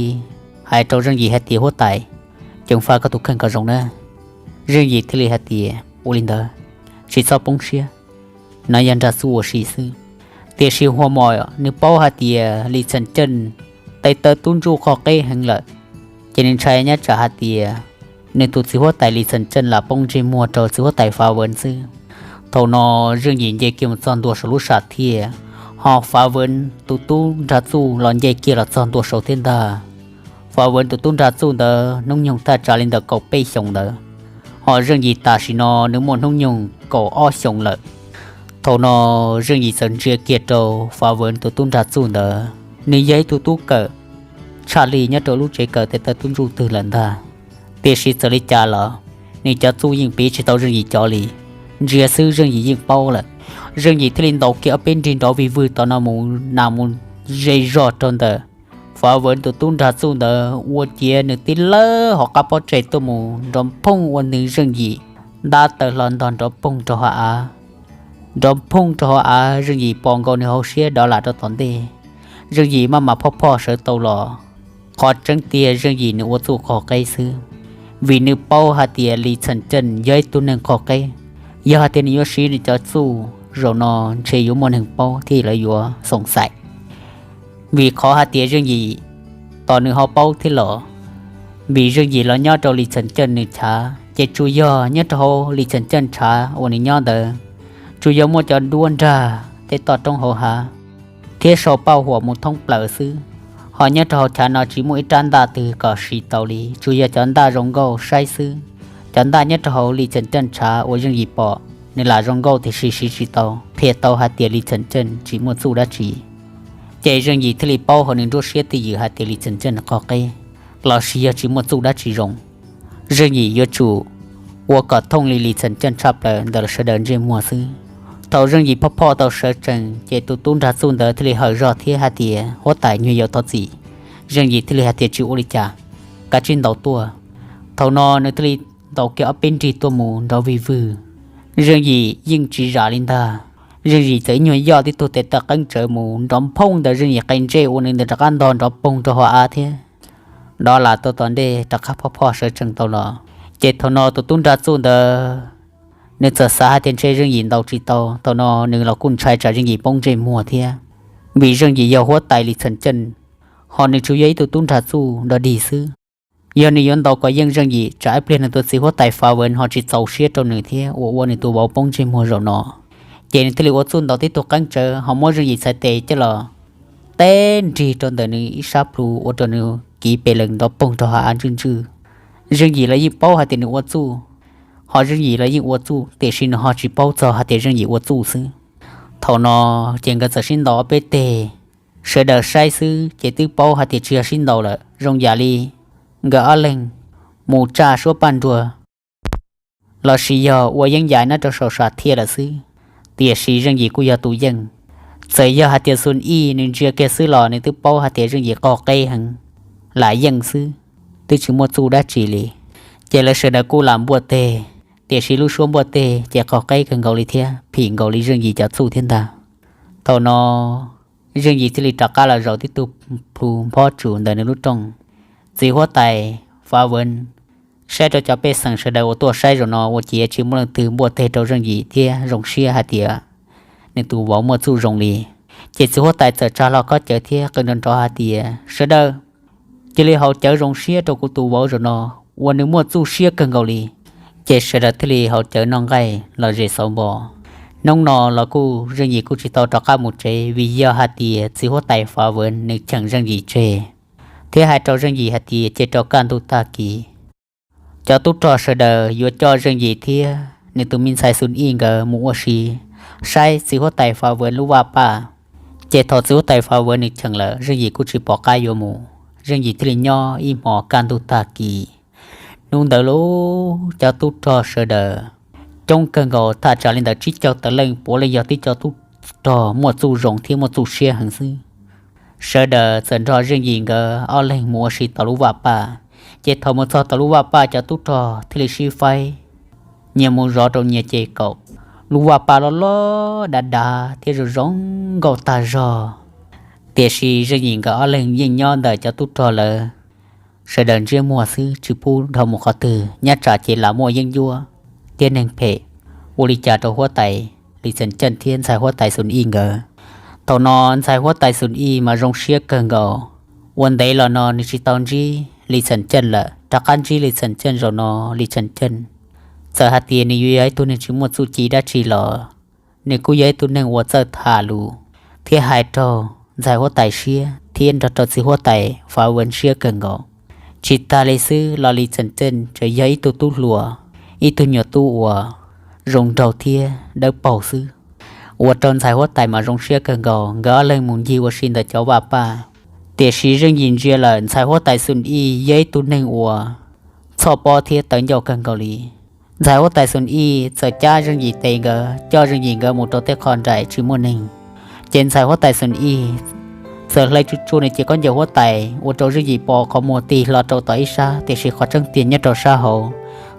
hais rau Zeej Yim hais tias, Huab tais, ceev faj koj tus kheej kom zoo na. Zeej Yim thiaj li hais tias, Ua li ntawd, tsis txhob poob siab, no yog nrag txuj ua si xwb. Tiam sis Hua Mom nws paub hais tias Lis Txheem Ceej tes taw tub ntsuj qhov qeb heev lawm, ces nws ntshai nyob tsam hais tias nws tus txiv huab tais Lis Txheem Ceej lam poob ntsej muag rau txiv huab tais Fav Vwv xwb. Thaum no Zeej Yim nce kiag mus txog ntua saum lub sam thiaj, ho Fav Vwv tus tub nrag txuj los nce kiag los txog ntua saud thiab ntag. Fav Vwv tus tub nrag txuj ntawd hnub nyoog thaj tsam li ntawm kaum peb xyoos ntawd, ho Zeej Yim tam sim no nws muaj hnub nyoog kaum ob xyoos lawm. Thaum no Zeej Yim txawm ntsia kiag rau Fav Vwv tus tub nrag txuj ntawd, nws yog ib tug tub kawm tshaj li nyob rau lub tsev kawm tes taw tub ntsuj twg lawm ntag. Tiam sis txawm li cas los nws cov txuj yeej piv tsis tau Zeej Yim cov li. Ntsia xwb Zeej Yim yeej paub lawm. Zeej Yim thiaj li ntaus kiag ob peb nrig nrov vig vwg tom no mus nas mus ze zog rau ntawm Fav Vwv tus tub nrag txuj ntawd ua ciav nws tib lawb hauv qab pob tsaig tuaj mus nrov phooj ua nws Zeej Yim ntab taw hlo ntog nrov poog rau hauv av. Nrov phooj rau hauv av, Zeej Yim pom nkaus nws hauv siab dov lam rau tom ntej. Zeej Yim maj mam phoj phoj sawv tau los. Qhov tseeb tiag Zeej Yim nws ua txuj qhov qeb xwb, vim nws paub hais tias Lis Txheem Ceej yog ib tug neeg qhov qeb. Yog hais tias nws yuav siv nws cov txuj zaum no ntshe yuav muaj neeg paub thiab lawv yuav xoom xaim. Vim qhov hais tias Zeej Yim tos nws ho paub thiab los, vim Zeej Yim los nyob rau Lis Txheem Ceej nws chav, ces tsuas yog nyob rau hauv Lis Txheem Ceej chav uas nws nyob ntawd, tsuas yog muaj cov duab nrag tej toj roob hauv hav thiab sau pauj huam mus thoob plaws xwb. Ho nyob rau hauv chav no tsis muaj ib rab ntaj twg kom siv tau li, tsuas yog cov ntaj zoo nkauj saib xwb. Cov ntaj nyob rau hauv Lis Txheem Ceej chav uas Zeej Yim pom nws lam zoo nkauj tiam sis siv tsis tau, qhia tau hais tias Lis Txheem Ceej tsis muaj txuj dab tsi. Ces Zeej Yim thiaj li paub hauv nws nruab siab twj ywm hais tias Lis Txheem Ceej qhov qeb, los sis yog tsis muaj txuj dab tsi zoo. Zeej Yim yuav tsum ua kom thooj li Lis Txheem Ceej tshaj plaws ntawm sawv daws ntsej muag xwb. Thaum Zeej Yim phoj phoj tau sawv tsees ces tus tub nrag txuj ntawd thiaj li hawm zog thiab hais tias, Huab tais, nyuag yaus thov txim. Zeej Yim thiaj li hais tias, Tsis ua li cas, kav tsij ntaus tuaj. Thaum no nws thiaj li ntaus kiag ob peb nrig tuaj mus nrov vig vwg. Zeej Yim yeej tsis zam li ntag. Zeej Yim txawm ib nyuag yoj tib tug tes taw qeeb tsawv mus nrov phooj ntawm Zeej Yim qe ntsej ua nws ntawd rov qab ntog nrov poog rau hauv av thiab. Dov lam tuaj tom ntej rov qab phoj phoj sawv tsees tau los. Ces thaum no tus tub nrag txuj ntawd nws txawm xav hais tias ntshe Zeej Yim ntaus tsis tau, thaum no nws los kuj ntshai tsam Zeej Yim poob ntsej muag thiab. Vim Zeej Yim yog huab tais Lis Txheem Ceej, ho nws tsuas yog ib tug tub nrag txuj dog dig xwb. Yog nws yuav ntaus kom yeej Zeej Yim tsam ib pliag nws tus txiv huab tais Fav Vwv ho tsis txaus siab rau nws thiab uas ua nws tus vauv poob ntsej muag zaum no. Ces nws thiaj li ua txuj ntaus tib tug qeeb tsawv ho muab Zeej Yim txhais tes coj los teb nrig rau ntawm nws ib sab plhu ua rau nws kiv pes lees nrov poog rau hauv av ntswj ntswj. Zeej Yim los yeej paub hais tias nws ua txuj, ho Zeej Yim los yeej ua txuj tiam sis nws ho tsis paub txog hais tias Zeej Yim ua txuj xwb. Thaum no ces nkawd txawm sib ntaus ob peb teg, sawv daws saib xwb ces twb paub hais tias tsis yog sib ntaus lawm, zoo yam li nkawd ob leeg mus tsaj suab paj nruag los sis yog ua yeeb yais nyob rau saum sam thiaj lawm xwb. Tiam sis Zeej Yim kuj yog tus yeej. Txawm yog hais tias Xun Ij nws ntsia kiag xwb los nws twb paub hais tias Zeej Yim qhov qeb heev, lam yeej xwb, twb tsis muaj txuj dab tsi li. Ces lawv sawv daws kuj lam npuaj teg, tiam sis lub suab npuaj teg ces qaug qeb kawg nkaus li thiab phim nkaus li Zeej Yim cov txuj thiab ntag. Thaum no Zeej Yim thiaj li rov qab los zaum tib tug plhu nphob tsuas ntawm nws lub rooj. Txiv huab tais Fav Vwv saib rau cov pej xeem sawv daws uas tuaj saib zaum no ua ciav tsis muaj leej twg npuaj teg rau Zeej Yim thiab zoo siab hais tias nws tus vauv muaj txuj zoo li. Ces txiv huab tais txawm tsa hlo khob cawv thiab qw nrov nrov hais tias, sawv daws cia li haus cawv zoo siab rau kuv tus vauv zaum no uas nws muaj txuj siab kawg nkaus li. Ces sawv daws thiaj li haus cawv noj nqaij los zes xauv npo. Hnub no los kuj Zeej Yim kuj tsis tau rov qab mus tsev vim yog hais tias txiv huab tais Fav Vwv nws cheem Zeej Yim tseg thiab hais rau Zeej Yim hais tias cia rau kaj ntug tag kis cov tub rog sawv daws yuav coj Zeej Yim thiab nws tus me ntxhais Xus Ij nkawd mus ua si saib txiv huab tais Fav Vwv lub vaj paj. Ces thaum txiv huab tais Fav Vwv nws cheem lawm Zeej Yim kuj tsis pom qab yuav mus, Zeej Yim thiaj li nyob ib hmos kaj ntug tag kis. Hnub ntawd los cov tub rog sawv daws coob kawg nkaus, thaj tsam li ntawd tsib caug tawm leej puav leej yog tib co tub rog muaj txuj zoo thiab muaj txuj siab heev xwb. Sawv daws txawm nrog Zeej Yim nkawd ob leeg mus ua si tom lub vaj paj. Ces thaum mus txog tom lub vaj paj cov tub rog thiaj li sib faib nyias mus zov rau nyias ces kaum. Lub vaj paj loj loj dav dav thiab zoo zoo nkauj tag zog, tiam sis Zeej Yim nkawd ob leeg yeej nyob ntawm cov tub rog lawv sawv daws ntsiab muag xwb tsis pub dhau mus qhov twg, nyob tsam ces lam muaj yeeb ncuab thiab neeg phem ua li cas rau huab tais Lis Txheem Ceej thiab ntxhais huab tais Xus Ij nkawd. Thaum no ntxhais huab tais Xus Ij mas zoo siab kawg nkaus. Ua ntev los no nws tsis tau ntsib Lis Txheem Ceej lawm, rov qab ntsib Lis Txheem Ceej zaum no Lis Txheem Ceej txawm hais tias nws yuav yog ib tug neeg tsis muaj txuj ci dab tsi los nws kuj yog ib tug neeg uas txawj tham lus thiab hais raug ntxhais huab tais siab thiab nrog rau txiv huab tais Fav Vwv siab kawg nkaus. Tsis tas li xwb los Lis Txheem Ceej tseem yog ib tug tub hluas, ib tug nyuam tub uas zoo nraug thiab dawb paug xwb, ua rau ntxhais huab tais mas zoo siab kawg nkaus. Nkawd ob leeg mus ncig ua si ntawm cov vaj paj, tiam sis Zeej Yim ntsia lawm ntxhais huab tais Xus Ij yog ib tug neeg uas txhoj pob thiab tawv ncauj kawg nkaus li. Ntxhais huab tais Xus Ij txawm cab Zeej Yim tes nkawd coj Zeej Yim nkawd mus rau tej qho nraim tsis muaj neeg. Ces ntxhais huab tais Xus Ij txawm hle tsuj tsuag nws cev khaub ncaws huab tais ua rau Zeej Yim pom qhov muag tig hlo rau tom ib sab, tiam sis qhov tseeb tiag nyob rau sab hauv.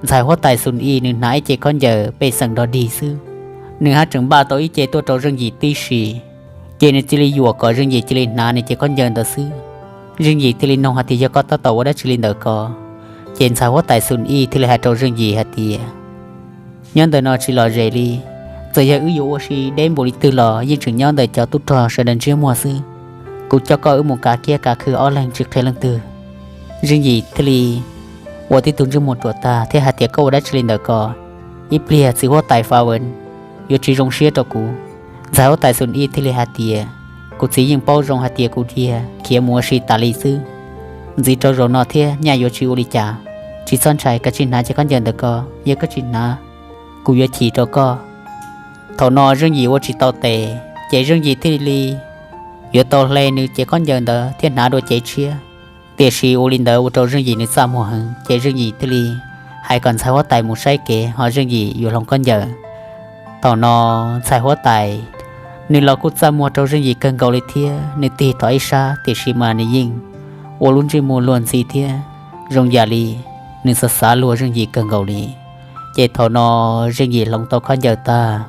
Ntxhais huab tais Xus Ij nws hnav ib cev khaub ncaws pej xeem dog dig xwb, nws haj tseem npaj tau ib ce tuaj rau Zeej Yim tib si. Ces nws cia li yuam kom Zeej Yim cia li hnav nws cev khaub ncaws ntawd xwb. Zeej Yim thiaj li nug hais tias, yog koj tab tom ua dab tsi li ntawm ko? Ces ntxhais huab tais Xus Ij thiaj li hais rau Zeej Yim hais tias, nyob ntawm no tsis lom zem li. Txawm yog wb yuav ua si deb npaum li twg los yeej tseem nyob ntawm cov tub rog sawv daws ntsiab muag xwb. Kuv coj koj wb mus kav kiab kav khw ob leeg tsis qhia leej twg. Zeej Yim thiaj li ua tib tug ntsej muag ruam tag thiab hais tias, koj ua dab tsi li ntawm ko? Ib pliag txiv huab tais Fav Vwv yuav tsis zoo siab rau kuv. Ntxhais huab tais Xus Ij thiaj li hais tias, kuv txiv yeej paub zoo hais tias kuv dhia khiav mus ua si tas li xwb. Ntxiv rau zaum no thiab nyaj yuav tsis ua li cas. Tsis txhob ntshai, kav tsij hnav cev khaub ncaws ntawm ko, yog koj tsis hnav, kuv yuav chim rau koj. Thaum no Zeej Yim ua tsis tau tes, ces Zeej Yim thiaj li yuav tau hle nws cev khaub ncaws ntawd thiab hnav dua cev tshiab. Tiam sis ua li ntawd ua rau Zeej Yim nws txaj muag heev, ces Zeej Yim thiaj li hais kom ntxhais huab tais mus saib kev ho Zeej Yim yuav hloov khaub ncaws. Thaum no ntxhais huab tais nws los kuj txaj muag rau Zeej Yim kawg nkaus li thiab, nws tig tom ib sab tiam sis mas nws yeej ua lub ntsej muag luag ntxhi thiab zoo yam li nws xav xav luag Zeej Yim kawg nkaus li. Ces thaum no Zeej Yim hloov tau khaub ncaws tag,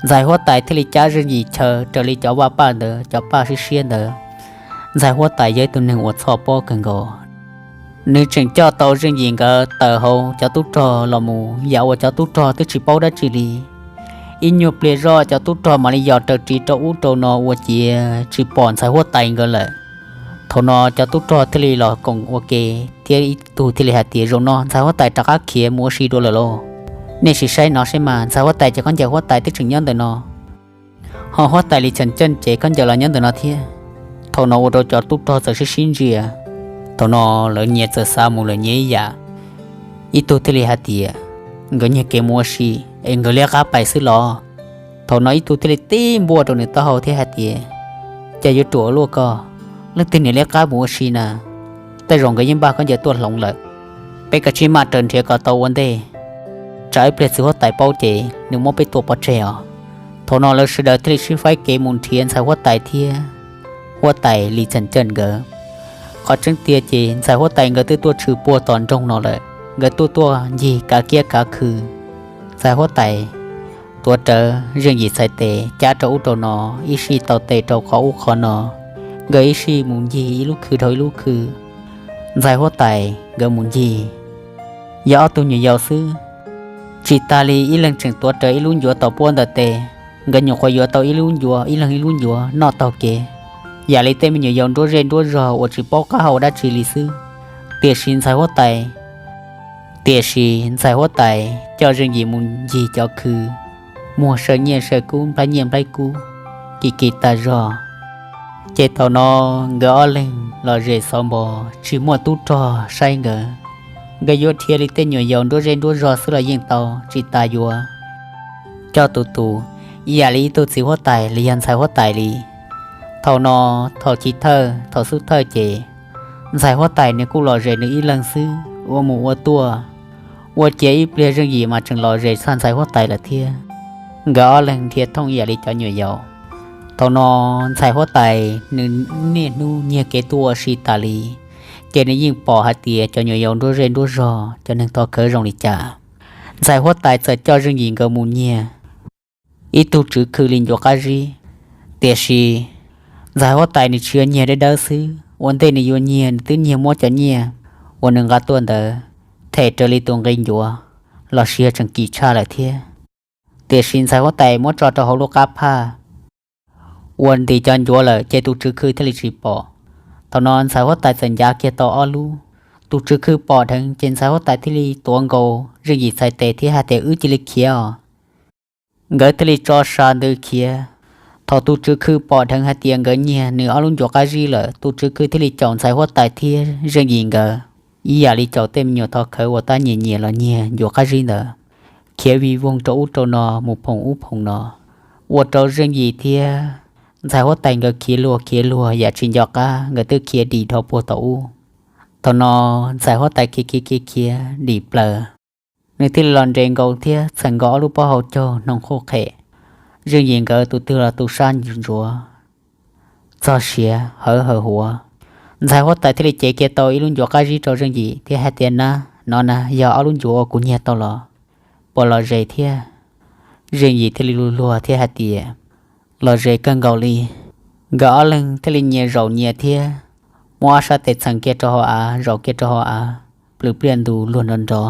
ntxhais huab tais thiaj li cab Zeej Yim chaw raws li cov vaj paj ntawd, cov paj siab siab ntawd. Ntxhais huab tais yog ib tug neeg uas txhoj pob kawg nkaus. Nws tseem coj tau Zeej Yim nkawd tawm hauv cov tub rog los mus yam uas cov tub rog twb tsis paub dab tsi li. Ib nyuag pliag zoj cov tub rog mam li yos raws ris rau ub rau no ua ciav tsis pom ntxhais huab tais nkawd lawm. Thaum no cov tub rog thiaj li los koom ua ke, thiab ib tug thiaj li hais tias, zaum no ntxhais huab tais rov qab khiav mus ua si dua lawm lauj. Nej sim saib no saib mas, ntxhais huab tais cev khaub ncaws huab tais twb tseem nyob ntawm no, ho huab tais Lis Txheem Ceej cev khaub ncaws los nyob ntawm no thiab. Thaum no ua rau cov tub rog txawm sib sib ntsia. Thaum no lawv nyias txawm xav mus lawm nyias ib yam. Ib tug thiaj li hais tias, nkawd nyiag kev mus ua si es nkawd liab qab pais xwb los? Thaum no ib tug thiaj li tib npuaj rau nws taub hau thiab hais tias, cas yuav ruam ua luaj ko, leej twg niam liab qab mus ua si na? Tej zaum nkawd yeej npaj khaub ncaws tuaj hloov lawm. Peb kav tsij maj raws nrhiav kom tau ua ntej, tsam ib pliag txiv huab tais paub ces nws muab peb tua pov tseg os. Thaum no lawv sawv daws thiaj li sib faib kev mus nrhiav ntxhais huab tais thiab huab tais Lis Txheem Ceej nkawd. Qhov tseeb tiag ces ntxhais huab tais nkawd twb tuaj tshwm puag tom nroog no lawm, nkawd tuaj tuaj ncig kav kiab kav khw Ntxhais huab tais tuav rawv Zeej Yim txhais tes cab rau ub rau no, ib sij tau tes rau qhov ub qhov no, nkawd ib sij mus ncig ib lub khw dhau ib lub khw. Ntxhais huab tais nkawd mus ncig yog ob tug nyuam yaus xwb, tsis tas li ib leeg tseem tuav rawv ib lub ncuav tom puab ntawm tes, nkawd nyuam qhuav yuav tau ib lub ncuav, ib leeg ib lub ncuav noj taug kev, yam li tej me nyuam yaus nruab zej nruab zog uas tsis paub qab hau dab tsi li xwb. Tiam sis ntxhais huab tais, tiam sis ntxhais huab tais coj Zeej Yim mus ncig cov khw, muag saw nyiaj saw kub, nplhaib nyiaj nplhaib kub, kis kis tag zog. Ces thaum no nkawd ob leeg los zem xov npos, tsis muaj tub rog saib nkawd. Nkawd yuav dhia li tej nyuam yaus nruab zej nruab zog xwb los yeej tau, tsis tas yuav coj tus tus ib yam li ib tug txiv huab tais los yog ntxhais huab tais li. Thaum no, thaum chiv thawj thaum xub thawj ces ntxhais huab tais nws kuj lom zem nws ib leeg xwb ua mus ua tuaj, ua ciav ib pliag Zeej Yim mas tseem lom zem txog ntxhais huab tais lawm thiab. Nkawd ob leeg dhia thooj ib yam li cov nyuam yaus. Thaum no ntxhais huab tais nws niaj hnub nyiag kev tuaj ua si tas li, ces nws yeej pom hais tias cov nyuam yaus nruab zej nruab zog cov neeg thov khawv zoo li cas. Ntxhais huab tais txawm coj Zeej Yim nkawd mus nyiag ib tug tswv khw li ncuav qab zib. Tiam sis ntxhais huab tais nws tsis yuav nyiag dawb dawb xwb, ua ntej nws yuav nyiag nws twb nyiag muab cov nyiaj uas nws nqa tuaj ntawd them raws li tus nqi ncuav los sis yog tseem kim tshaj lawm thiab. Tiam sis ntxhais huab tais muab tso rau hauv lub qab phaj ua ntis cov ncuav lawm ces tus tswv khw thiaj li tsis pom. Thaum no ntxhais huab tais txawm ncav kiag tau ob lub, tus tswv khw pom dheev ces ntxhais huab tais thiaj li tuav nkaus Zeej Yim txhais tes thiab hais tias, wb cia li khiav os. Nkawd thiaj li tso sa ntws khiav. Thaum tus tswv khw pom dheev hais tias nkawd nyiag nws ob lub ncuav qab zib lawm, tus tswv khw thiaj li caum ntxhais huab tais thiab Zeej Yim nkawd ib yam li caum tej me nyuam thov khawv uas tab nyias nyias los nyiag ncuav qab zib ntawd, khiav vij voog rau ub rau no mus phoom ub phoom no, ua rau Zeej Yim thiab ntxhais huab tais nkawd khiav luag khiav luag yam tsis nco qab, nkawd twb khiav dim dhau puag tom ub. Thaum no ntxhais huab tais khiav khiav khiav khiav dim plaws, nws thiaj li los nres nkaus thiab txheem nkaus ob lub pob hau caug hnoos qhuj qhem. Zeej Yim nkawd tus twg los tus sab ntsuav txog siav hawv hawv huav. Ntxhais huab tais thiaj li cev kiag tau ib lub ncuav qab zib rau Zeej Yim thiab hais tias, nab, no na yog ob lub ncuav uas kuv nyiag tau los, puas lom zem thiab? Zeej Yim thiaj li luag luag thiab hais tias, lom zem kawg nkaus li. Nkawd ob leeg thiaj li nyias zaum nyias thiab muab ob sab tes txheem kiag rau hauv av, zaum kiag rau hauv av, plws pliaj ntus luag nrov nrov.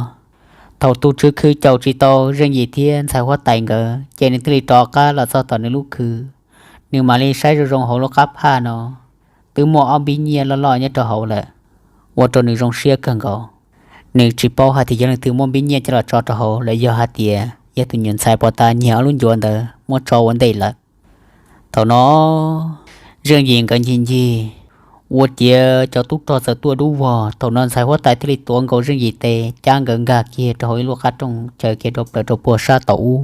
Thaum tus tswv khw caum tsis tau Zeej Yim thiab ntxhais huab tais nkawd ces nws thiaj li rov qab los txog tom nws lub khw. Nws mam li saib zoo zoo hauv lub qab phaj no, twb muaj ob npib nyiaj loj loj nyob rau hauv lawm, ua rau nws zoo siab kawg nkaus. Nws tsis paub hais tias yog leej twg muab npib nyiaj coj los tso rau hauv lawm, yog hais tias yog tus nyuam ntxhais puag ta nyiag ob lub ncuav ntawd muab tso ua ntej lawm. Thaum no Zeej Yim nkawd ncig ncig, ua ciav cov tub rog txawm tuaj dub vog. Thaum no ntxhais huab tais thiaj li tuav nkaus Zeej Yim tes cab nkawd nkag kiag rau hauv ib lub qab rooj chaw kiag rau plaws rau puag sab tom ub.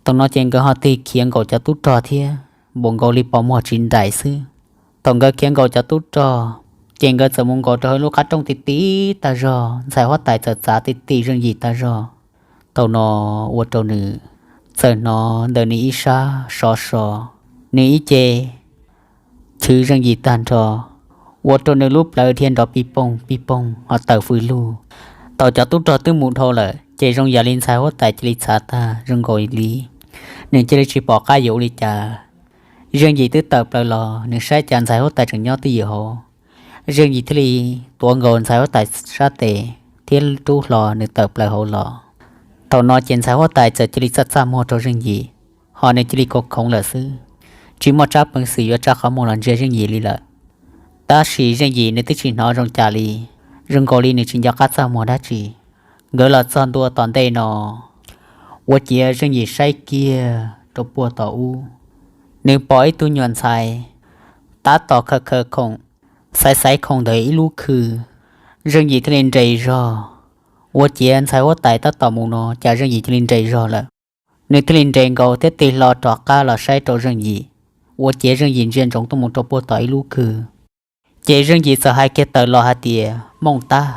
Thaum no ces nkawd ho tig khiav nkaum cov tub rog thiab npaum nkaus li pos muag tsis nraim xwb. Thaum nkawd khiav nkaum cov tub rog, ces nkawd txawm mus nkaum rau hauv ib lub qab rooj ti ti tag zog, ntxhais huab tais txawm txav ti ti Zeej Yim tag zog. Thaum no ua rau nws txawm hnov ntawm nws ib sab sov so, nws ib ce chwv Zeej Yim tag nrho, ua rau nws lub plawv dhia nrov pij poog pij poog ho tawm fws lug. Thaum cov tub rog twb mus dhau lawm ces zoo yam li ntxhais huab tais cia li txhav tag zoo nkaus li, nws cia li tsis pom qab yuav ua li cas. Zeej Yim twb tawm plaws los, nws saib cas ntxhais huab tais tseem nyob twj ywm hauv. Zeej Yim thiaj li tuav nkaus ntxhais huab tais sab tes thiab rub hlo nws tawm plaws hauv los. Thaum no ces ntxhais huab tais txawm cia li txaj txaj muag rau Zeej Yim, ho nws cia li khoov khoov lawm xwb, tsis muaj tsab peev xwm yuav tsa qhov muag los ntsia Zeej Yim li lawm. Tab sis Zeej Yim nws twb tsis hnov zoo cas li, zoo nkaus li nws tsis nco qab txaj muag dab tsi. Nkawd los txog ntua tom ntej no, ua ciav Zeej Yim saib kiag rau puag tom ub, nws pom ib tug nyuam ntxhais tab tom khaws khaws khoom, xaiv xaiv khoom ntawm ib lub khw. Zeej Yim thiaj li nres zog, ua ciav ntxhais huab tais tab tom mus no cas Zeej Yim cia li nres zog lawm. Nws thiaj li nres nkaus thiab tig hlo rov qab los saib rau Zeej Yim, ua ciav Zeej Yim ntsia ntsoov tuaj mus rau puag tom ib lub khw. Ces Zeej Yim txawm hais kiag tawm los hais tias, Mooj Tab,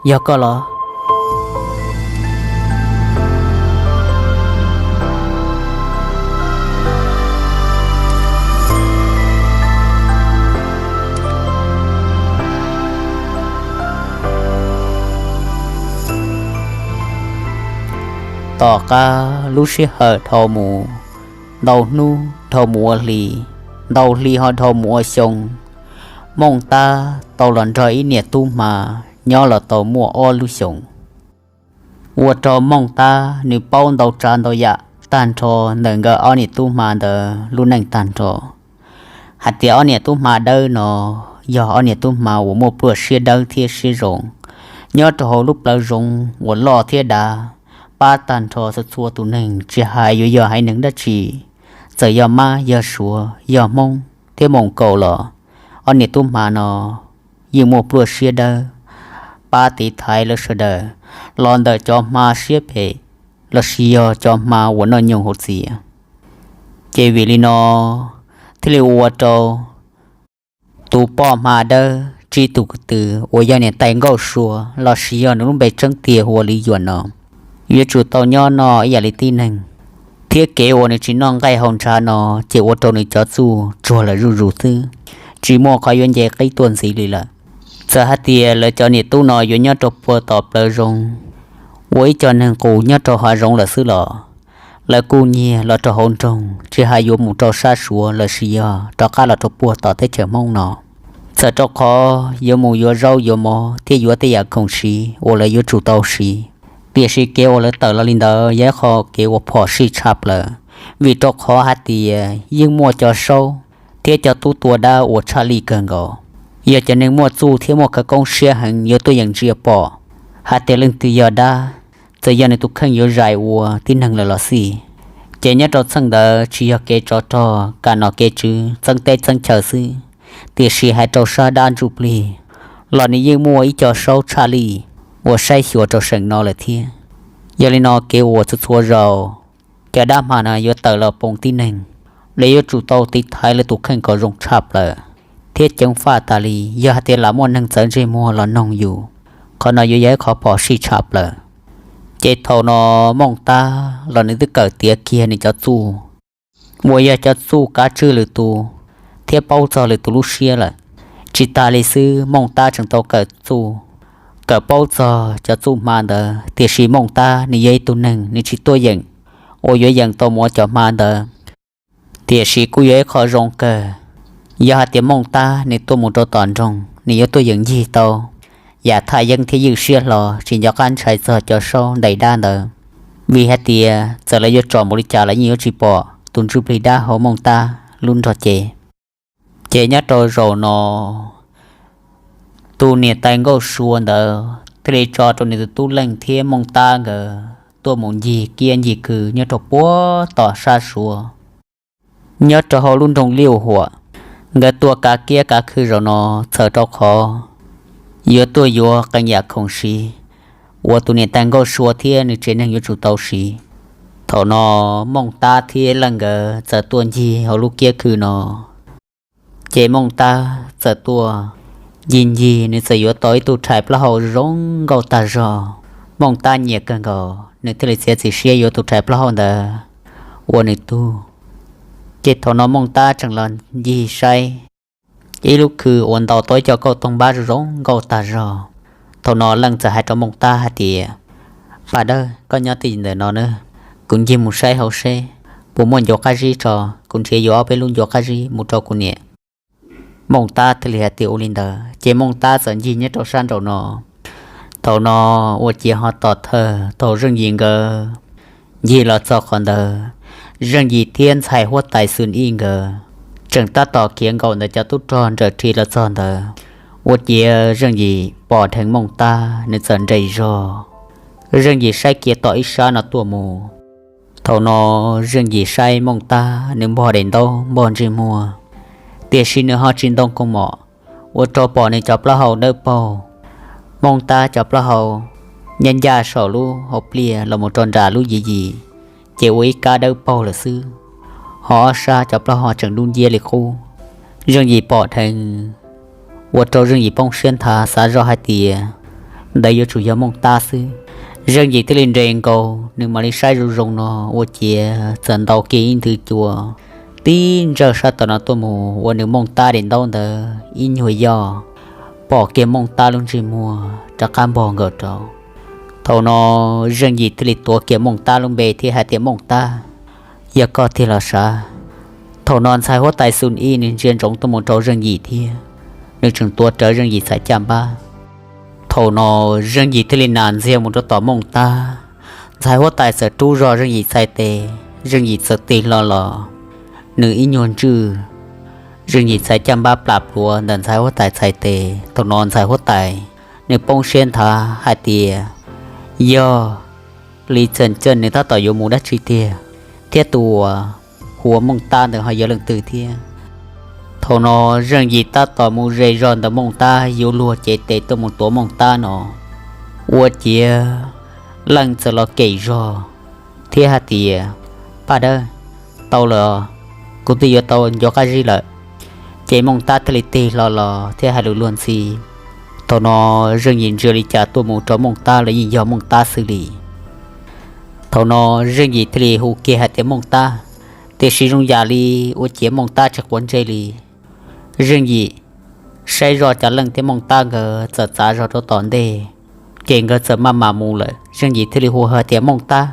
yog koj los? Tom qab lub sij hawm dhau mus ntau hnub dhau mus ua hli, ntau hli ho dhau mus ua xyoo, Mooj Tab tau los nrog ib niam tub hma nyob los tau muaj ob lub xyoos. Ua rau Mooj Tab nws paub ntau tsav ntau yam tag nrho ntawm nkawd ob niam tub hma ntawd lub neej tag nrho, hais tias ob niam tub hma dawb no yog ob niam tub hma uas muaj pluaj siab dawb thiab siab zoo. Nyob rau hauv lub plawv zoov uas loj thiab dav, pab tag nrho txhua txhua tus neeg, tsis hais yuav yog haiv neeg dab tsi, txawm yog mab yog suav yog hmoob thiab moos kaus los, ob niam tub hma no yeej muaj pluaj siab dawb pab tiv thaiv lawv sawv daws los ntawm cov hma siab phem lossis yog cov hma uas noj nyoos hauv txias. Ces vim li no thiaj li ua rau tus poj hma dawb tsib tug kwv tw uas yog niam tais Nkauj Sua lossis yog nws lub npe tseeb tiag hu ua Lis Yuam no yuav tsum tau nyob noj ib yam li tib neeg, thiab kev uas nws tsis noj nqaij haus ntshav no ces ua rau nws cov txuj tsuag lawm zuj zus xwb, tsis muaj qhov yuav nce qib tuaj ntxiv li lawm. Txawm hais tias lawv cov niam tub no yuav nyob rau puag tom plawv zoov ua ib co neeg qus nyob rau hav zoov lawm xwb los, lawv kuj nyiag los rau hauv nroog, tsis hais yuav mus rau sab Suav lossis yog rov qab los rau puag tom teb chaws Hmoob no. Txawm rau qhov yuav mus yuav zaub yuav mov thiab yuav tej yam khoom siv uas lawv yuav tsum tau siv, tiam sis kev uas lawv tawm los li ntawd yog ib qho kev uas phom sij tshaj plaws, vim rau qhov hais tias yeej muaj cov saub thiab cov tub tua dab uas tshaj lij kawg nkaus. Yog cov neeg muaj txuj thiab muaj khawv koob siab heev yuav tuaj yeem ntsia pom hais tias leej twg yog dab, txawm yog nws tus kheej yuav zais ua tib neeg lawm los xij, ces nyob rau txheej ntawd tsis yog kev tsov rog kam nom kev tswv txeeb teb txeeb chaw xwb, tiam sis hais rau sab dab ntsuj plig los nws yeej muaj ib co saub tshaj lij uas saib xyuas rau seem no lawm thiab. Yog li no kev uas txhua txhua zaus cov dab hma no yuav tawm los poo tib neeg, lawv yuav tsum tau tiv thaiv lawv tus kheej kom zoo tshaj plaws thiab ceev faj tas li. Yog hais tias lam muaj neeg txawv ntsej muag los noog yus, qhov no yuav yog ib qhov phom sij tshaj plaws. Ces thaum no Mooj Tab los nws twb kawm tiav kiag nws cov txuj uas yog cov txuj kav tswj lwm tus thiab paub txog lwm tus lub siab lawm. Tsis tas li xwb, Mooj Tab tseem tau kawm txuj, kawm paub txog cov txuj hma ntawd, tiam sis Mooj Tab nws yog ib tug neeg nws tsis tuaj yeem uas yuav yeem tau mus ua cov hma ntawd. Tiam sis kuj yog ib qho zoo kawg, yog hais tias Mooj Tab nws tuaj mus rau tom nroog, nws yuav tuaj yeem ncig tau yam thaj yeeb thiab ywj siab hlo, tsis nco qab ntshai txog cov saub ntais dab ntawd, vim hais tias txawm lawv yuav tsom npaum li cas los yeej yuav tsis pom tus ntsuj plig dab hauv Mooj Tab lub nrog cev. Ces nyob rau zaum no, tus niam tais Nkauj Sua ntawd thiaj li tso rau nws tus tub Leej thiab Mooj Tab nkawd tuaj mus ncig kiab ncig khw nyob rau puag tom sab Suav, nyob rau hauv lub nroog Liuj Huam. Nkawd tuaj kav kiab kav khw zaum no txhawm rau qhov yuav tuaj yuav qee yam khoom siv uas tus niam tais Nkauj Sua thiab nws tsev neeg yuav tsum tau siv. Thaum no Mooj Tab thiab Leej nkawd txawm tuaj ncig hauv lub kiab khw no, ces Mooj Tab txawm tuaj ncig ncig, nws txawm yuav tau ib tug rhais plaub hau zoo nkauj tag zog. Mooj Tab nyiam kawg nkaus, nws thiaj li txiav txim siab yuav tus rhais plaub hau ntawd ua nws tug. Ces thaum no Mooj Tab tseem los ncig saib ib lub khw uas ntaus tau ib co kauj toog npab zoo nkauj tag zog. Thaum no Leej txawm hais rau Mooj Tab hais tias, Paj Dawb, koj nyob twj ywm ntawm no na, kuv ncig mus saib hauv seb puas muaj ncuav qab zib tso, kuv nrhiav yuav ob peb lub ncuav qab zib mus rau kuv niam. Mooj Tab thiaj li hais tias ua li ntawd, ces Mooj Tab txawm ncig nyob rau sab nraum no. Thaum no ua ciav ho tom thawj thaum Zeej Yim nkawd ncig los txog qhov ntawd, Zeej Yim thiab ntxhais huab tais Xwm Ij nkawd tseem tab tom khiav nkaum ntawm cov tub rog nrawm ri los txog ntawd. Ua ciav Zeej Yim pom dheev Mooj Tab, nws txawm nres zog. Zeej Yim saib kiag tom ib sab no tuaj mus. Thaum no Zeej Yim saib Mooj Tab, nws npog daim ntaub npog ntsej muag, tiam sis nws ho tsis ntoo kaus mom, ua rau pom nws cov plaub hau dawb paug. Mooj Tab cov plaub hau ncaj ncaj saum lub hauv pliaj los mus rau nram lub yim yim, ces ua ib kab dawb paug lawm xwb. Ho ob sab cov plaub hau tseem dub nciab li qub. Zeej Yim pom dheev, ua rau Zeej Yim poob siab nthav, xav zoj hais tias ntawd yuav tsum yog Mooj Tab xwb. Zeej Yim thiaj li nres nkaus, nws mam li saib zoo zoo no, ua ciav txawm ntaus kiag ib nthwv cua tib ntsawj sab tom no tuaj mus ua nws Mooj Tab daim ntaub ntawd ib nyuag yoj, pom kiag Mooj Tab lub ntsej muag rov qab npog nkaus rau. Thaum no Zeej Yim thiaj li tuav kiag Mooj Tab lub npe thiab hais tias, Mooj Tab, yog koj tiag los sav? Thaum no ntxhais huab tais Xus Ib nws ntsia ntsoov tuaj mus rau Zeej Yim thiab nws tseem tuav rawv Zeej Yim txhais caj npab. Thaum no Zeej Yim thiaj li nas ntxiag mus rau tom Mooj Tab. Ntxhais huab tais txawm rub zog Zeej Yim txhais tes, Zeej Yim txawm tig hlo los, nws ib nyuag ntswj Zeej Yim txhais caj npab plam pluav ntawm ntxhais huab tais txhais tes. Thaum no ntxhais huab tais nws poob siab nthav hais tias, Yog li txeem ceeb nws tab tom yuav mus dab tsi tiag, thiab tus uas hu ua Mooj Tab ntawd ho yog leej twg thiab? Thaum no Zeej Yim tab tom mus ze zog ntawm Mooj Tab yuav luag cev tes tuaj mus tuav Mooj Tab no, ua ciav Leej txawm los kem zog thiab hais tias, Paj Dawb, tau lawm, kuv twb yuav tau ncuav qab zib lawm. Ces Mooj Tab thiaj li tig hlo los thiab hais lus luag ntxhi. Thaum no Zeej Yim ntsia li cas tuaj mus rau Mooj Tab los yeej yog Mooj Tab xwb li. Thaum no Zeej Yim thiaj li hu kiag hais tias, Mooj Tab, tiam sis zoo yam li ua ciav Mooj Tab tsis quav ntsej li. Zeej Yim saib zoj cov Leej thiab Mooj Tab nkawd txawm txav zog rau tom ntej, ces nkawd txawm maj mam mus lawm. Zeej Yim thiaj li hu hais tias, Mooj Tab.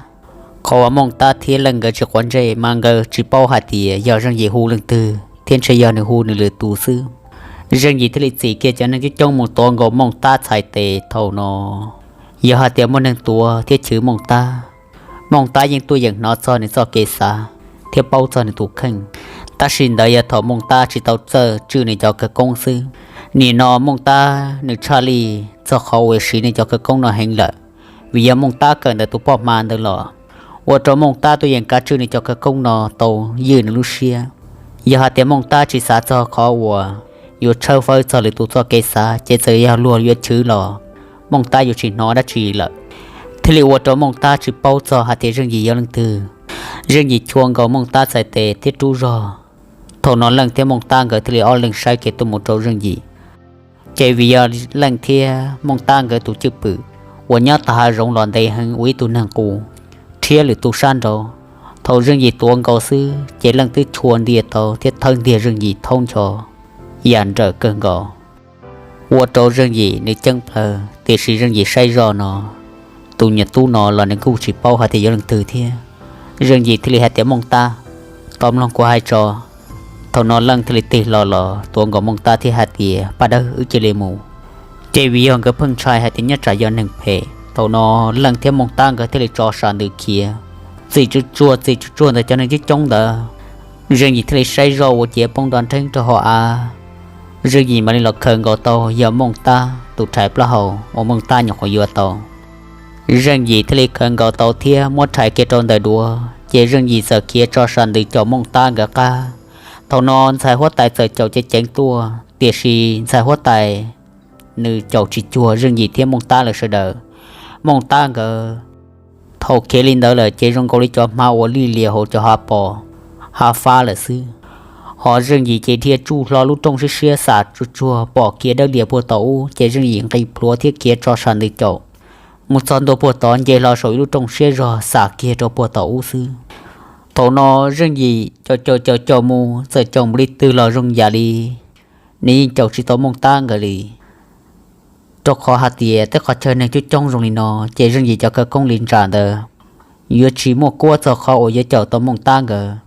Qhov uas Mooj Tab thiab Leej nkawd tsis quav ntsej mas nkawd tsis paub hais tias yog Zeej Yim hu leej twg thiab ntshe yog nws hu nws lwm tus xwb. Zeej Yim thiaj li txim kiag cov neeg coob coob mus tuav nkaus Mooj Tab txhais tes. Thaum no yog hais tias muaj neeg tuav thiab chwv Mooj Tab, Mooj Tab yeej tuaj yeem hnov txog nws txoj kev xav thiab paub txog nws tus kheej. Tab sis ntawd yog thaum Mooj Tab tsis tau txawj tswj nws cov khawv koob xwb. Nim no Mooj Tab nws tshaj lij txog qhov uas siv nws cov khawv koob no heev lawm, vim yog Mooj Tab kawm ntawm tus poj hma ntawd los, ua rau Mooj Tab tuaj yeem kav tswj nws cov khawv koob no tau ywj nws lub siab. Yog hais tias Mooj Tab tsis xav txog qhov uas yuav tshawb fawb txog lwm tus txoj kev xav ces txawm yog luag yuav chwv los Mooj Tab yuav tsis hnov dab tsi lawm, thiaj li ua rau Mooj Tab tsis paub txog hais tias Zeej Yim yog leej twg. Zeej Yim chua nkaus Mooj Tab txhais tes thiab rub zog. Thaum no Leej thiab Mooj Tab nkawd thiaj li ob leeg saib kiag tuaj mus rau Zeej Yim. Ces vim yog Leej thiab Mooj Tab nkawd tus cwj pwm uas nyob tom hav zoov los ntev heev ua ib tug neeg qus rhiab lwm tus sab nraud. Thaum Zeej Yim tuav nkaus xwb ces Leej twb chua ntiag tau thiab thawb ntiag Zeej Yim thaub ncho yam nrawm kawg nkaus, ua rau Zeej Yim nws ceeb plawg. Tiam sis Zeej Yim saib zoj no, tus nyuam tub no los nws kuj tsis paub hais tias yog leej twg thiab. Zeej Yim thiaj li hais tias, Mooj Tab, tos mloog kuv hais tso. Thaum no Leej thiaj li tig hlo los tuav nkaus Mooj Tab thiab hais tias, Paj Dawb, wb cia li mus. Ces vim yog nkawd pheej ntshai hais tias nyob tsam yog neeg phem, thaum no Leej thiab Mooj Tab nkawd thiaj li tso sam ntws khiav. Txim tsuj tsuag txim tsuj tsuag ntawm cov neeg coob coob ntawd, Zeej Yim thiaj li saib zoj ua ciav poob nrov nrheeb rau hauv av. Zeej Yim mam li los khaws nkaus tau yog Mooj Tab tus rhais plaub hau uas Mooj Tab nyuam qhuav yuav tau. Zeej Yim thiaj li khaws nkaus tau thiab muab rhais kiag rau ntawm duav, ces Zeej Yim txawm khiav tso sam ntws caum Mooj Tab nkawd qab. Thaum no ntxhais huab tais txawm caum ceev ceev tuaj, tiam sis ntxhais huab tais nws caum tsis cuag Zeej Yim thiab Mooj Tab lawv sawv daws. Mooj Tab nkawd thaum khiav li ntawd lawm ces zoo nkaus li cov hma uas lig lias hauv cov hav pos, hav fab lawm xwb. Hos Zeej Yim ces dhia tsuj hlo lub rooj siab siab xam tsuag tsuag pom kiag dawb lias puag tom ub, ces Zeej Yim nqis plhuav thiab khiav tso sam ntws caum mus txog ntua puag tod, nce hlo saum ib lub rooj siab zog xam kiag rau puag tom ub xwb. Thaum no Zeej Yim caum caum caum caum mus txawm caum npaum li twg los zoo yam li nws yeej caum tsis tau Mooj Tab nkawd li. Rau qhov hais tias tej qhov chaw neeg coob coob zoo li no, ces Zeej Yim cov khawv koob li ntsam ntawd yuav tsis muaj kuab txog qhov uas yuav caum tau Mooj Tab nkawd.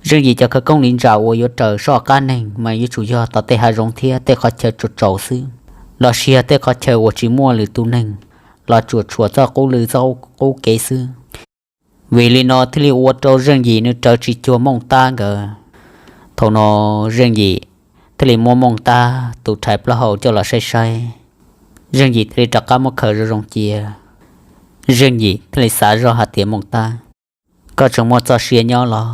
Zeej Yim cov khawv koob li ntsam uas yuav raws soj qab neeg mas yuav tsum yog tom tej hav zoov thiab tej qhov chaw tsaus tsaus xwb, los sis yog tej qhov chaw uas tsis muaj lwm tus neeg los tsuam tsuam txoj qub lw txoj qub kev xwb. Vim li no thiaj li ua rau Zeej Yim nws raws tsis cuag Mooj Tab nkawd. Thaum no Zeej Yim thiaj li muab Mooj Tab tus rhais plaub hau coj los saib saib. Zeej Yim thiaj li rov qab muab khaws zoo zoo cia. Zeej Yim thiaj li xav zoj hais tias, Mooj Tab, koj tseem muaj txoj sia nyob los?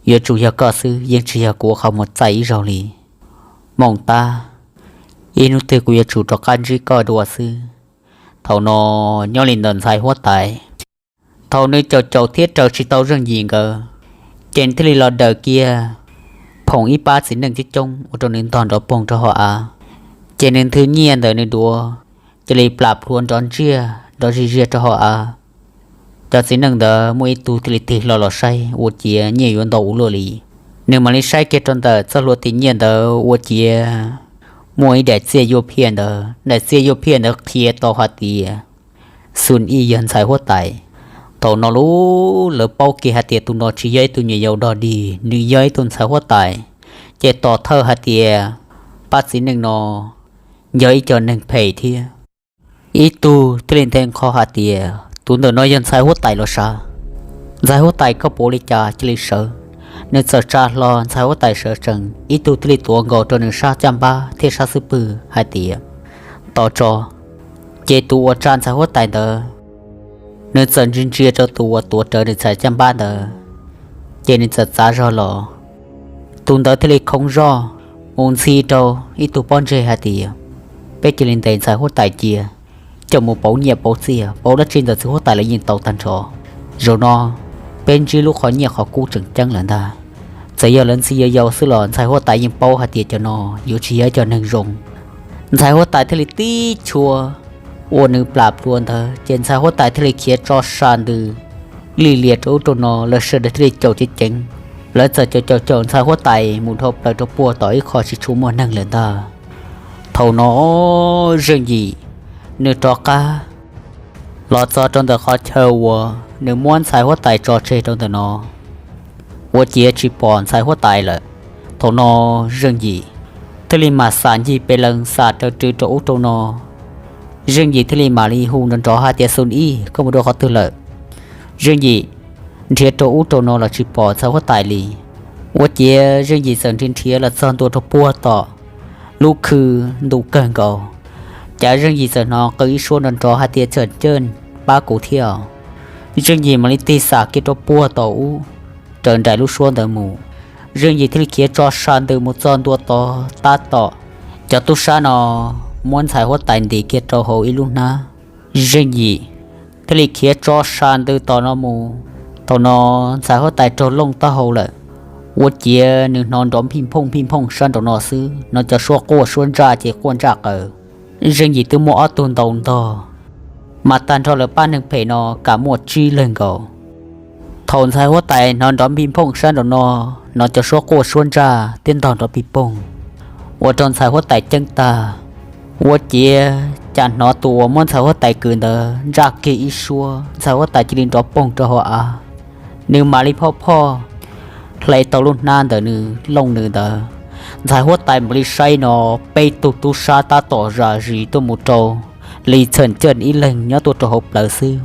Yuav tsum yog koj xwb, yeej tsis yog kuv ua qhov muag txaij ib zaug li. Mooj Tab, ib hnub twg kuv yuav tsum rov qab ntsib koj dua xwb. Thaum no nyob li ntawm ntxhais huab tais, thaum nws caum caum thiab raws tsis tau Zeej Yim nkawd, ces nws thiaj li los daws kiag phoom ib pab txiv neej coob coob ua rau nws ntog nrov poog rau hauv av. Ces nws nthwv nyiaj ntawm nws duav cia li plam plhuav nrov ntsiag nrov zig ziag rau hauv av. Cov txiv neej ntawd muaj ib tug thiaj li tig hlo los saib ua ciav nyiaj yuav ntau ua luaj li. Nws mam li saib kiag rau ntawm txoj hlua tim nyiaj ntawd ua ciav muaj ib daim txiaj yuaj phiaj ntawd. Daim txiaj yuaj phiaj ntawd qhia tau hais tias Xun Ij yog ntxhais huab tais. Thaum no lub lawv paub kiag hais tias tus no tsis yog ib tug nyuam yaus dog dig, nws yog ib tug ntxhais huab tais, ces tos thawj hais tias pab txiv neej no yog ib co neeg phem thiab. Ib tug thiaj li nthe nqho hais tias, tus ntawm no yog ntxhais huab tais los sav? Ntxhais huab tais koj puas ua li cas cia li sawv? Nws txawm tsa hlo ntxhais huab tais sawv tsees, ib tug thiaj li tuav nkaus rau nws sab caj npab thiab sab xub pwg hais tias, tos tso. Ces tus uas tsa ntxhais huab tais ntawd, nws txawm ntsia ntsia rau tus uas tuav rawv nws ntxhais caj npab ntawd, ces nws txawm txav zog los. Tus ntawd thiaj li khoo zog mus ntxhi rau ib tug pob ntseg hais tias, peb cia li ntes ntxhais huab tais cia, coj mus pauv nyiaj pauv txiaj pauv dab tsi ntawm txiv huab tais los yeej tau tag nrho. Zaum no peb ntsib lub qhov nyiaj qhov kub tseem ceeb lawm ntag. Txawm yog lawv ntxhi yau yau xwb los ntxhais huab tais yeej paub hais tias cov no yuav tsis yog cov neeg zoo. Ntxhais huab tais thiaj li tib chua ua nws plam plua ntawd, ces ntxhais huab tais thiaj li khiav tso sa ntws li lias rau ub rau no, lawv sawv daws thiaj li caum ceev ceev. Lawv txawm caum caum caum ntxhais huab tais mus dhau plaws rau puag tom ib qho tsis tshua muaj neeg lawm ntag. Thaum no Zeej Yim nws rov qab los txog rau ntawm qhov chaw uas nws muab ntxhais huab tais tso tseg rau ntawm no, ua ciav tsis pom ntxhais huab tais lawm. Thaum no Zeej Yim thiaj li mam xam ncig pes lees xam raws rw rau ub rau no. Zeej Yim thiaj li mam li hu nrov nrov hais tias, Xun Ij, koj mus rau qhov twg lawm? Zeej Yim nrhiav rau ub rau no los tsis pom ntxhais huab tais li. Ua ciav Zeej Yim txawm nrhiav nrhiav los txog ntua rau puag tom lub khw ntuj kawg nkaus, cas Zeej Yim txawm hnov qw ib suab nrov nrov hais tias, Txhawm Cawj, pab kuv thiab. Zeej Yim mam li tig xam kiag rau puag tom ub, raws nraim lub suab ntawd mus. Zeej Yim thiaj li khiav tso sa ntws mus txog ntua tod tab tom cov tub sab no muab ntxhais huab tais ntim kiag rau hauv ib lub hnab. Zeej Yim thiaj li khiav tso sa ntws tom no mus. Thaum no ntxhais huab tais raug looj taub hau lawm, ua ciav nws hnov nrov nphij nphooj nphij nphooj sab nraum no xwb, hnov cov suab quaj suab ntsaj ces quaj ntsaj qaws. Zeej Yim twb muaj ob tug ntaus ntog, mas tag nrho lawv pab neeg phem no kam muaj tsib leeg nkaus. Thaum ntxhais huab tais hnov nrov nphij nphooj sab nraum no, hnov cov suab quaj suab ntsaj thiab ntog nrov pij poog, ua rau ntxhais huab tais ceeb tag. Ua ciav cas hnov tus uas muab ntxhais huab tais kwv ntawd ntsaj kiag ib suab, ntxhais huab tais cia li nrov poog rau hauv av. Nws mam li phoj phoj hle tau lub hnab ntawm nws looj nws ntawd. Ntxhais huab tais mam li saib no, peb tug tub sab tab tom zam zis tuaj mus rau Lis Txhawm Cawj ib leeg nyob tuaj rau hauv plawv xwb.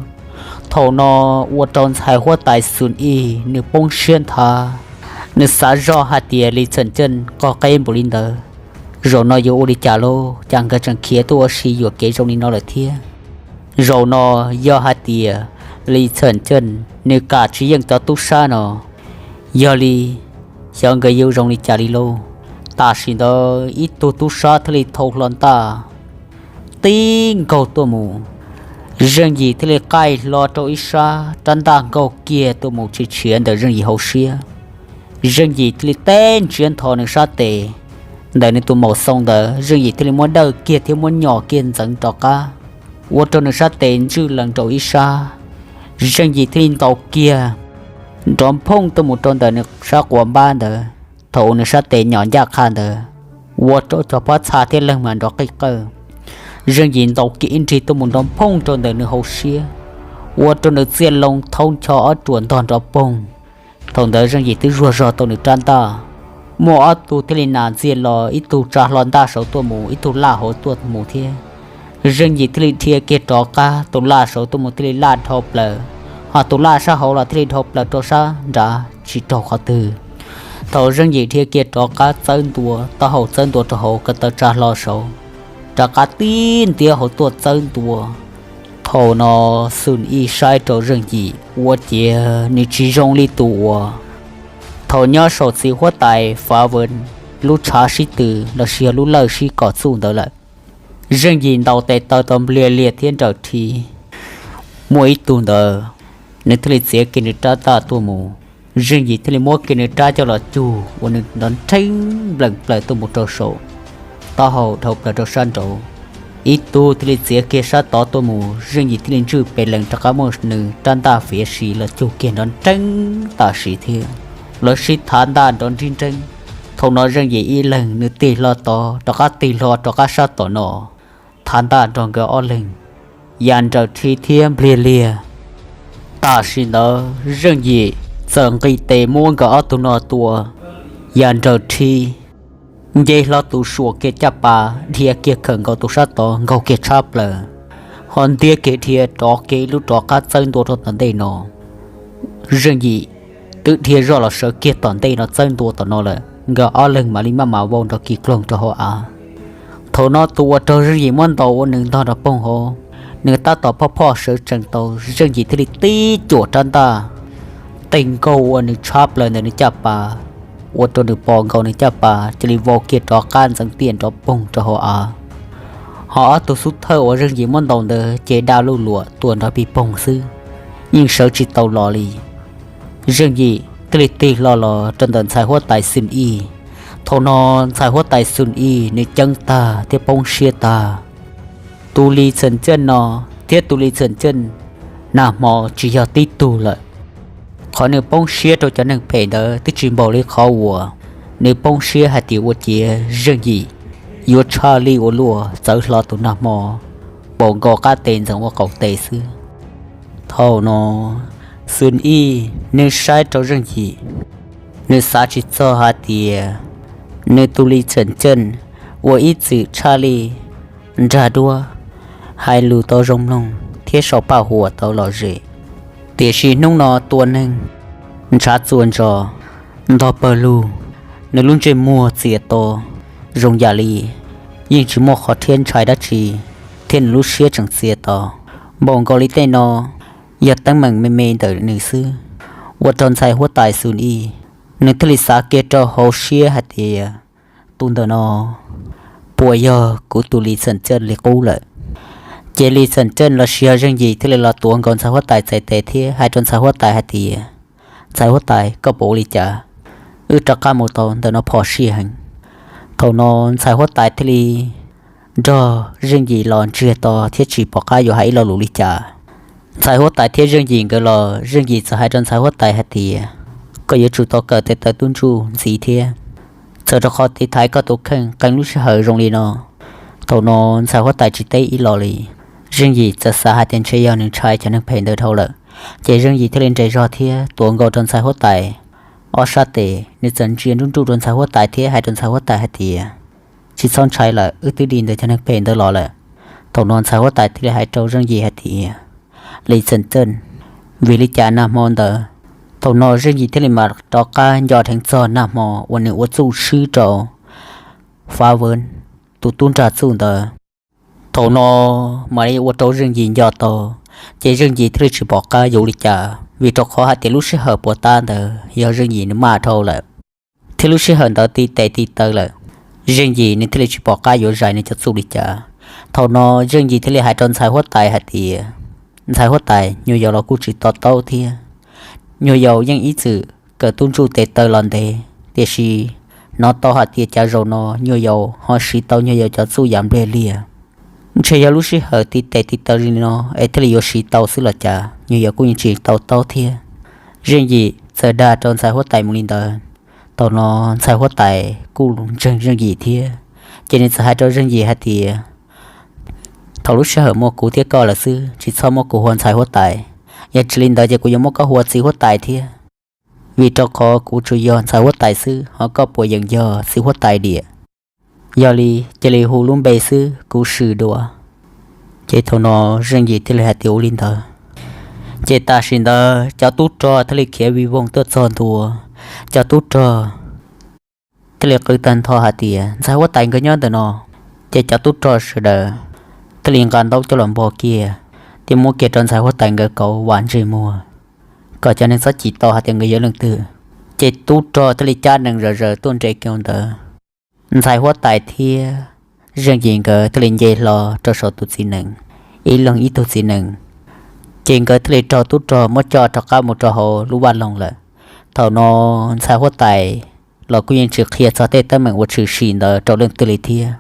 Thaum no ua rau ntxhais huab tais Xus Ij nws poob siab nthav, nws xav zoj hais tias Lis Txhawm Cawj qog qeb npaum li ntawd, zaum no yuav ua li cas lauj, cas nkawd tseem khiav tuaj ua si yuam kev zoo li no lawm thiab. Zaum no yog hais tias Lis Txhawm Cawj nws kam tsis yeej cov tub sab no, yog li xyov nkawd yuav zoo li cas li lauj. Tam sim ntawd ib tug tub sab thiaj li thau hlo ntaj tib nkaug tuaj mus. Zeej Yim thiaj li qaij hlo rau ib sab, rab ntaj nkaug kiag tuaj mus tshia tshiav ntawm Zeej Yim hauv siab. Zeej Yim thiaj li teb ntsiav nthos nws sab tes ntawm nws tus maum xoo ntawd, Zeej Yim thiaj li muab dawj kiag thiab muab nyom kiag ntxeev rov qab, ua rau nws sab tes ntswj lees rau ib sab. Zeej Yim thiaj li ntaus kiag nrov nphooj tuaj mus rau ntawm nws sab quav npab ntawd. Thaum uas nws sab tes nyom ncaj qha ntawd, ua rau cov pob txha thiab leeg mas nrov qij qawj. Zeej Yim ntaus kiag ib nrig tuaj mus nrov nphooj rau ntawm nws hauv siab, ua rau nws txiaj loo thaub ncho ob ruam ntog nrov poog. Thaum ntawd Zeej Yim twb zuag zog tau nws rab ntaj. Muaj ob tug thiaj li nas ntxiag los, ib tug tsa hlo ntaj saud tuaj mus, ib tug laj hauv tuaj mus thiab. Zeej Yim thiaj li dhia kiag rov qab tus laj saud tuaj mus thiaj li laj dhau plaws, ho tus laj sab hauv los thiaj li dhau plaws rau sab nrad tsis raug qhov twg. Thaum Zeej Yim dhia kiag rov qab txawb ntua, taub hau txawb ntua rau hauv, ko taw tsa hlo saud, rov qab tib ntiab hauv tuaj txawb ntua. Thaum no Xus Ij saib rau Zeej Yim ua ciav nws tsis zoo li tus uas thaum nyob saum txiv huab tais Fav Vwm lub tshav sib tw los sis yog lub lawj sib kom txuj ntawd lawm. Zeej Yim ntaus tes taw tau npliag liag thiab nrawm rhi. Muaj ib tug ntawd, nws thiaj li txiav kiag nws rab ntaj tuaj mus. Zeej Yim thiaj li muab kiag nws rab coj los cug ua nws nrov nrheeb nplees plaws tuaj mus rau saum taub hau dhau plaws rau sab nraud. Ib tug thiaj li txiav kiag sab tod tuaj mus, Zeej Yim thiaj li ntswj pes lees rov qab muab nws rab ntaj fiav si los cug kiag nrov nrheeb tam sim thiab. Lawv sib thav ntaj nrov nrib nreeb. Thaum no Zeej Yim ib leeg nws tig hlo tod rov qab tig hlo rov qab sab tom no, thav ntaj nrog nkawd ob leeg ya nraws rhi thiab npliag liag. Tam sim ntawd Zeej Yim txawm nqis tes muab nkawd ob tug no tua ya nraws rhi, nce hlo tus suam kiag caj pas dhia kiag khawm nkaus tus sab tod nkaug kiag tshab plaws, ho ntiab kiag dhia rov kiag ib lub rov qab txawb ntua rau tom ntej no. Zeej Yim twb dhia zoj los sawv kiag tom ntej no txawb ntua tom no lawm, nkawd ob leeg mam li maj mam vau nrov kis kloog rau hauv av. Thaum no tus uas raug Zeej Yim muab ntaus ua nws ntog nrog poog hauv, nws tab tom phoj phoj sawv tsees tau, Zeej Yim thiaj li tib cuam rab ntaj tes nkaug ua nws tshab plaws ntawm nws caj pas, ua rau nws pos nkaus nws caj pas cia li vau kiag rov qab ntxeev tiaj nrov poog rau hauv av. Ho ob tug xub thawj uas Zeej Yim muab ntaus ntawd ces daj luj luam tuam nrov pig poog xwb, yeej sawv tsis tau los li. Zeej Yim thiaj li tig hlo los rau ntawm ntxhais huab tais Xun Ij. Thaum no ntxhais huab tais Xun Ij nws ceeb tag thiab poob siab tag. Tus Li Txham Caj no thiab tus Li Txham Caj nag hmo tsis yog tib tug lawm. Qhov nws poob siab rau cov neeg phem ntawd twb tsis npaum li qhov uas nws poob siab hais tias ua ciav Zeej Yim yuav tshaj lij ua luaj txawv hlo tus nag hmo, npaum nkaus qab tes ntxeev ua qaum tes xwb. Thaum no Xun Ij nws saib rau Zeej Yim, nws xav tsis txog hais tias nws tus Li Txham Caj ua ib txwm tshaj lij nrag duab, hais lus tau zoo mloog thiab sau paj huam tau lom zem. Tiam sis hnub no tua neeg ntshav txuas ntsos, ntog pawg lug, nws lub ntsej muag txias to zoo yam li yeej tsis muaj qhov rhiab ntshai dab tsi, thiab nws lub siab tseem txias to. Npaum nkaus li tej no yog teeb meem me me ntawm nws xwb, ua rau ntxhais huab tais Xun Ij nws thiaj li xav kiag rau hauv siab hais tias, tus ntawm no puas yog kuv tus Li Txham Caj li qub lawm? Ces Li Txham Caj los sis yog Zeej Yim thiaj li los tuav nkaus ntxhais huab tais txhais tes thiab hais rau ntxhais huab tais hais tias, ntxhais huab tais, koj puas ua li cas? Wb rov qab mus tau ntawm no phom sij heev. Thaum no ntxhais huab tais thiaj li nrog Zeej Yim los ntsiag to thiab tsis pom qab yuav hais ib lo lus li cas. Ntxhais huab tais thiab Zeej Yim nkawd los, Zeej Yim txawm hais rau ntxhais huab tais hais tias, koj yuav tsum tau kawm tes taw tub ntsuj ntxiv thiab, txawm rau qhov tiv thaiv koj tus kheej qee lub sij hawm zoo li no. Thaum no ntxhais huab tais tsis teb ib lo li. Zeej Yim txawm xav hais tias ntshe yog nws ntshai cov neeg phem ntawd dhau lawm, ces Zeej Yim thiaj li nres zog thiab tuav nkaus rau ntxhais huab tais ob sab tes. Nws txawm ntsia nruj nruj rau ntxhais huab tais thiab hais rau ntxhais huab tais hais tias, tsis txhob ntshai lawm, wb twb dim ntawm cov neeg phem ntawd los lawm. Thaum no ntxhais huab tais thiaj li hais rau Zeej Yim hais tias, Li Txham Caj, vim li cas nag hmo ntawd? Thaum no Zeej Yim thiaj li mam rov qab nco dheev txog nag hmo uas nws ua txuj swb rau Fav Vwm tus tub nrag txuj ntawd. Thaum no mam li ua rau Zeej Yim nco tau, ces Zeej Yim thiaj li tsis pom qab yuav li cas, vim rau qhov hais tias lub sij hawm puas tab ntawd yog Zeej Yim nws maj dhau lawm, thiab lub sij hawm ntawd ti tes ti taw lawm. Zeej Yim nws thiaj li tsis pom qab yuav zais nws cov txuj li cas. Thaum no Zeej Yim thiaj li hais rau ntxhais huab tais hais tias, ntxhais huab tais, nyuag yaus los kuj tsis to taub thiab, nyuag yaus yeej ib txwm kawm tub ntsuj tes taw los ntev, tiam sis hnov tau hais tias cas zaum no nyuag yaus ho siv tau nyuag yaus cov txuj yam npliag liag. Ntshe yog lub sij hawm ti tes ti taw li no es thiaj li yuav siv tau xwb los cas, nyuag yaus kuj yeej tsis to taub thiab. Zeej Yim txawm dag rau ntxhais huab tais mus li ntawd. Thaum no ntxhais huab tais kuj ntseeg Zeej Yim thiab, ces nws txawm hais rau Zeej Yim hais tias, thaum lub sij hawm muaj kuv thiab koj lawm xwb, tsis txhob muab kuv hu ua ntxhais huab tais. Yog tsis li ntawd ces kuv yuav muab koj hu ua txiv huab tais thiab, vim rau qhov kuv tsuas yog ntxhais huab tais xwb, ho koj puas yeem yog txiv huab tais diam? Yog li cia li hu lub npe xwb, kuv swm dua. Ces thaum no Zeej Yim thiaj li hais tias ua li ntawd. Ces tam sim ntawd cov tub rog thiaj li khiav vij voog tuaj txog ntua. Cov tub rog thiaj li qw tag nrho hais tias, ntxhais huab tais nkawd nyob ntawm no. Ces cov tub rog sawv daws thiaj li nqa ntaub coj los npog kiag, thiab muab kiag rau ntxhais huab tais nkawd kauv vam ntsej muag, kom cov neeg txhob cim tau hais tias nkawd yog leej twg. Ces tub rog thiaj li cab nees zom zaws tuaj nres kiag ntawd. Ntxhais huab tais thiab Zeej Yim nkawd thiaj li nce hlo rau saum tus txiv nees, ib leeg ib tug txiv nees. Ces nkawd thiaj li raug tub rog muab coj rov qab mus rau hauv lub vaj loog lawm. Thaum no ntxhais huab tais los kuj yeej tsis qhia txog tej teeb meem uas tshwm sim ntawd rau leej twg li thiab,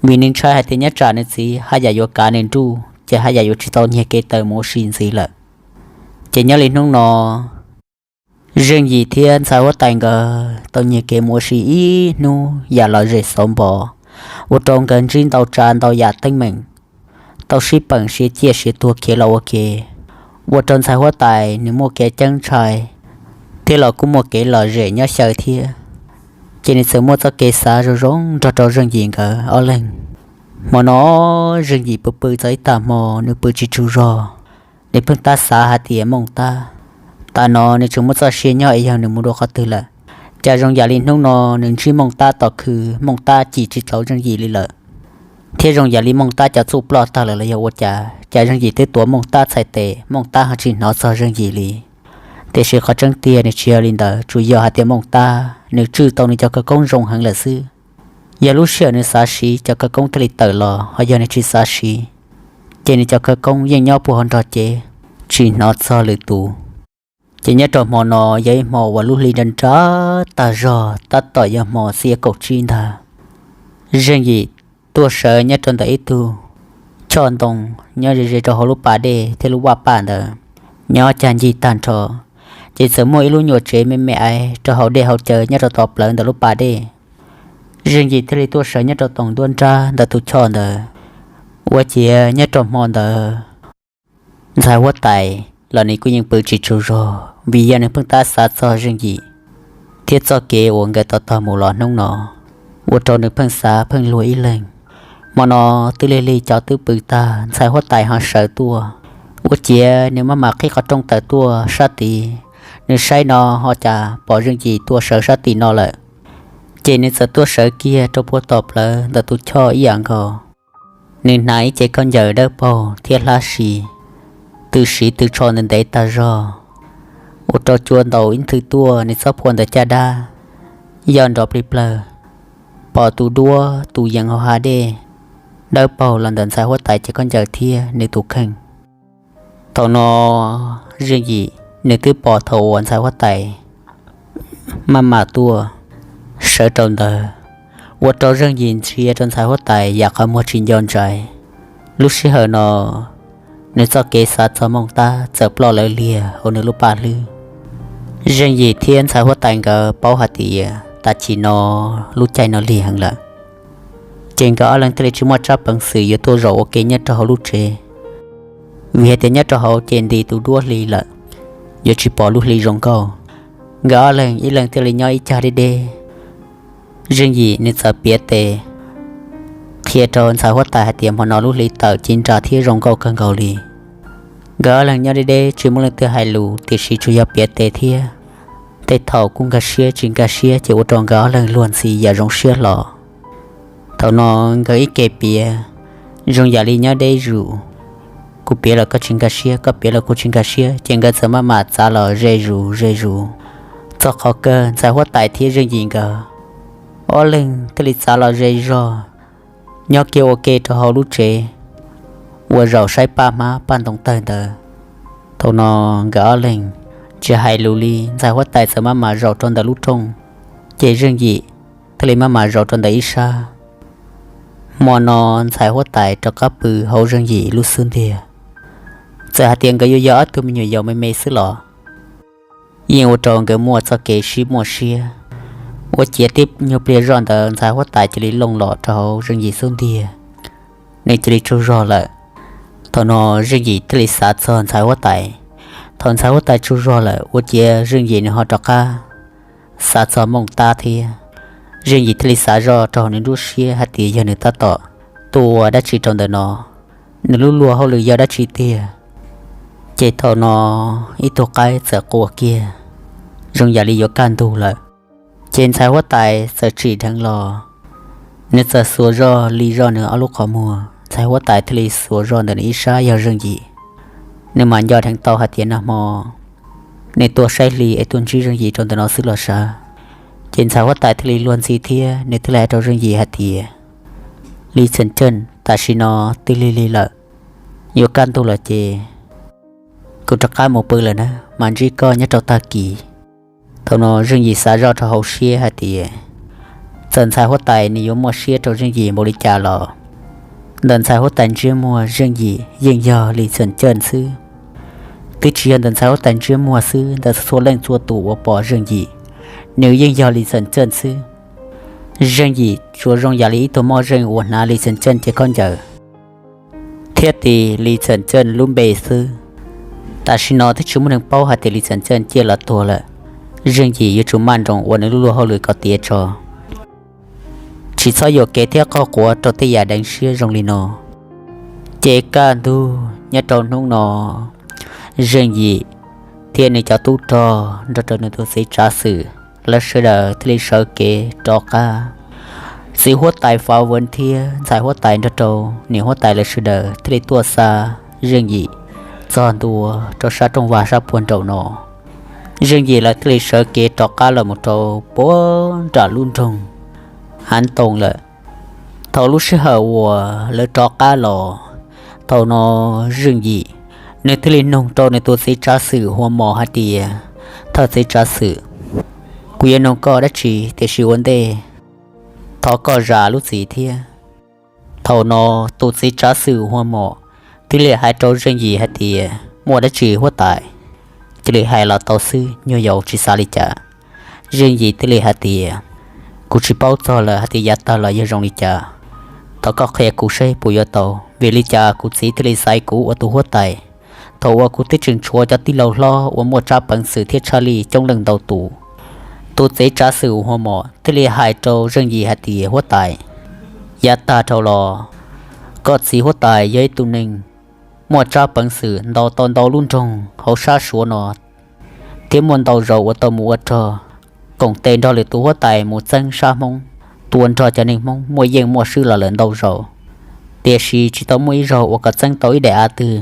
vim nws ntshai hais tias nyob tsam nws txiv haj yam yuav kav nws nruj ces haj yam yuav tsis tau nyiag kev taw mus ua si ntxiv lawm. Ces nyob li hnub no, Zeej Yim thiab ntxhais huab tais nkawd tau nyiag kev mus ua si ib hnub yam lom zem xauv npo, ua rau nkawd ntsib ntau tsav ntau yam teeb meem. tau sib peem siav ciaj siav tuag khiav los ua ke, ua rau ntxhais huab tais nws muaj kev ceeb ntshai thiab los kuj muaj kev lom zem nyob xyaw thiab. Ces nws txawm muaj txoj kev xav zoo zoo nrog rau Zeej Yim nkawd ob leeg. Hmo no Zeej Yim pw pw txog ib tag hmo nws pw tsis tsaug zog, nws pheej tab xav hais tias Mooj Tab, tam no nws tseem muaj txoj sia nyob es yog nws mus dua qhov twg lawm. Cas zoo yam li hnub no nws ntsib Mooj Tab tom khw, Mooj Tab cim tsis tau Zeej Yim li lawm, thiab zoo yam li Mooj Tab cov txuj ploj tag lawm los yog ua cas, cas Zeej Yim twb tuav Mooj Tab txhais tes, Mooj Tab ho tsis hnov txog Zeej Yim li. Tiam sis qhov tseeb tiag nws tsis yog li ntawd, tsuas yog hais tias Mooj Tab nws tswj tau nws cov khawv koob zoo heev lawm xwb. Yog lub sij hawm nws xav siv cov khawv koob thiaj li tawm los, ho yog nws tsis xav siv, ces nws cov khawv koob yeej nyob puag hauv nrog cev, tsis hnov txog lwm tus. Ces nyob rau hmo no yog ib hmo uas lub hli nra nra tag zog, tab tom yog hmo xiab kaum tsib ntag. Zeej Yim tuaj sawv nyob rau ntawm ib tug choj ntoo nyob ze ze rau hauv lub pas dej thiab lub vaj paj ntawd, nyob cag ncig tag nrho. Ces txawm muaj ib lub nyuam tsev me me aiv rau hauv dej hauv cawv nyob rau tom plawv ntawm lub pas dej. Zeej Yim thiaj li tuaj sawv nyob rau toom nruab nrab ntawm tus choj ntawd. Ua ciav nyob rau hmo ntawd ntxhais huab tais los nws kuj yeej pw tsis tsaug zog vim yog nws pheej tab xav txog Zeej Yim thiab txoj kev uas nkawd tau tog mus los hnub no, ua rau nws pheej xav pheej luag ib leeg. Hmo no twb lig lig cov twb pw tag, ntxhais huab tais ho sawv tuaj. Ua ciav nws maj mam qhib qhov rooj tawm tuaj sab tid, nws saib no ho cas pom Zeej Yim tuaj sawv sab tim no lawm. Ces nws txawm tuaj sawv kiag rau puag tom plawv ntawm tus choj ib yam nkaus. Nws hnav ib cev khaub ncaws dawb paug thiab hlab si, tw siv tw tsho ntev ntev tag zog, ua rau cua ntaus ib nthwv tuaj nws txhob phua ntawm caj dab, yog nrov plig plawg, pom tus duab tus yees hauv hav dej dawb paug los ntawm ntxhais huab tais cev khaub ncaws thiab nws tus kheej. Thaum no Zeej Yim nws twb pom thaum uas ntxhais huab tais maj mam tuaj sawv rau ntawd, ua rau Zeej Yim ntsia rau ntxhais huab tais yam qhov muag tsis nco ntshai. Lub sij hawm no nws txoj kev xav txog Mooj Tab txawm ploj lawv liag hauv nws lub paj hlwb. Zeej Yim thiab ntxhais huab tais nkawd paub hais tias tam sim no lub caij no lig heev lawm, ces nkawd ob leeg thiaj li tsis muaj tsab peev xwm yuav tuaj zaum ua ke nyob rau hauv lub tsev, vim hais tias nyob rau hauv ces nti tus duab hli lawm, yuav tsis pom lub hli zoo nkauj. Nkawd ob leeg ib leeg thiaj li nyob ib cag deb deb. Zeej Yim nws txawm piav tes qhia rau ntxhais huab tais hais tias hmo no lub hli tawm ci nra thiab zoo nkauj kawg nkaus li. Nkawd ob leeg nyob deb deb tsis muaj leej twg hais lus, tiam sis tsuas yog piav tes thiab. Tej thaum kuj nkag siab tsis nkag siab ces ua rau nkawd ob leeg luag ntxhi yam zoo siab hlo. Thaum no nkawd ib ke piav zoo yam li nyob deb zus, kuv piav los koj tsis nkag siab, koj piav los kuv tsis nkag siab, ces nkawd txawm maj mam txav los ze zus ze zus. Txog qhov kawg ntxhais huab tais thiab Zeej Yim nkawd ob leeg thiaj li txav los ze zog, nyob kiag ua ke rau hauv lub tsev uas zaum saib paj hmab paj ntoo tawg ntawd. Thaum no nkawd ob leeg tsis hais lus li, ntxhais huab tais txawm maj mam zaum rau ntawm lub rooj, ces Zeej Yim thiaj li maj mam zaum rau ntawm ib sab. Hmo no ntxhais huab tais rov qab pw hauv Zeej Yim lub xub ntiag. Txawm hais tias nkawd yuav yog ob tug me nyuam yaus me me xwb los yeej ua rau nkawd muaj txoj kev sib muaj siab. Ua ciav tib nyuag pliag zoj ntawd ntxhais huab tais cia li looj los rau hauv Zeej Yim xub ntiag, nws cia li tsaug zog lawm. Thaum no Zeej Yim thiaj li xav txog ntxhais huab tais. Thaum ntxhais huab tais tsaug zog lawm ua ciav Zeej Yim nws ho rov qab xav txog Mooj Tab thiab. Zeej Yim thiaj li xav zoj rau hauv nws lub siab hais tias yog nws tab tom tua dab tsi rau ntawm no, nws lub luag hauj lwm yog dab tsi tiag. Ces thaum no ib tug qaib txawm qua kiag, zoo yam li yuav kaj ntug lawm. Ces ntxhais huab tais txawm tsim dheev los, nws txawm xuas zog li zoj nws ob lub qhov muag, ntxhais huab tais thiaj li xuas zoj ntawm nws ib sab yog Zeej Yim. Nws mam nco dheev tau hais tias nag hmo nws tuaj saib hli es tuaj ntsib Zeej Yim rau ntawm no xwb los sav. Ces ntxhais huab tais thiaj li luag ntxhi thiab nws thiaj li hais rau Zeej Yim hais tias, Li Txhiaj Ceej, tam sim no twb lig lig lawm, yuav kaj ntug los ces kuv rov qab mus pw lawm na, mam ntsib koj nyob rau tag kis. Thaum no Zeej Yim xav zoj rau hauv siab hais tias txawm ntxhais huab tais nws yuav muaj siab rau Zeej Yim npaum li cas los ntawm ntxhais huab tais ntsiab muag Zeej Yim yeej yog Li Txhiaj Ceej xwb. Twb tsis yog ntawm ntxhais huab tais ntsiab muag xwb, ntawm txhua leej txhua tus uas pom Zeej Yim, nws yeej yog Li Txhiaj Ceej xwb. Zeej Yim tsuas zoo yam li ib tug moj zeej uas hnav Li Txhiaj Ceej cev khaub ncaws, thiab tis Li Txhiam Ceej lub npe xwb. Tam sim no twb tsis muaj neeg paub hais tias Li Txhiam Ceej ciaj los tuag lawm. Zeej Yim yuav tsum maj nroos ua nws lub luag hauj lwm kom tiav tso, tsis txhob yuam kev thiab qaug quav rau tej yam deev siab zoo li no. Ces kaj ntug nyob rau hnub no, Zeej Yim thiab nws cov tub rog nrog rau nws tus txiv tsav xwm, lawv sawv daws thiaj li sawv kev rov qab. Txiv huab tais Fav Vuv thiab ntxhais huab tais nrog rau niam huab tais lawv sawv daws thiaj li tuaj xa Zeej Yim txog ntua rau sab rooj vag sab puag nraum no. Zeej Yim lawv thiaj li sawv kev rov qab los mus rau puag nram lub nroog Hav Toom lawm. Thaum lub sij hawm uas lawv rov qab los, thaum no Zeej Yim nws thiaj li nug rau nws tus txiv tsav xwm Hua Mos hais tias, Thawj txiv tsav xwm, kuv yuav nug koj dab tsi, tiam sis ua ntej thov koj zam lub txim thiab. Thaum no tus txiv tsav xwm Hua Mos thiaj li hais rau Zeej Yim hais tias, Muaj dab tsi huab tais? Cia li hais los tau xwb, nyuag yaus tsis xav li cas. Zeej Yim thiaj li hais tias, Kuv tsis paub txog lawm hais tias yav tag los yog zoo li cas. Thov koj qhia kuv seb puas yuav tau, vim li cas kuv txiv thiaj li xaiv kuv ua tus huab tais thaum uas kuv twb tseem tshuav cov tij laug hlob uas muaj tsab peev xwm thiab tshaj lij coob leej ntau tus. Tus txiv tsav xwm Hua Mos thiaj li hais rau Zeej Yim hais tias, Huab tais, yav tag dhau los, koj txiv huab tais yog ib tug neeg muaj tsab peev xwm ntaus tau ntau lub nroog hauv sab Suav no, thiab muaj ntau zaus uas tau mus ua rog koom tes nrog lwm tus huab tais mus txeeb sab Hmoob, tua nrog cov neeg Hmoob muaj yeej muaj swb los lawm ntau zaus, tiam sis tsis tau muaj ib zaug uas kom txeeb tau ib daim av twg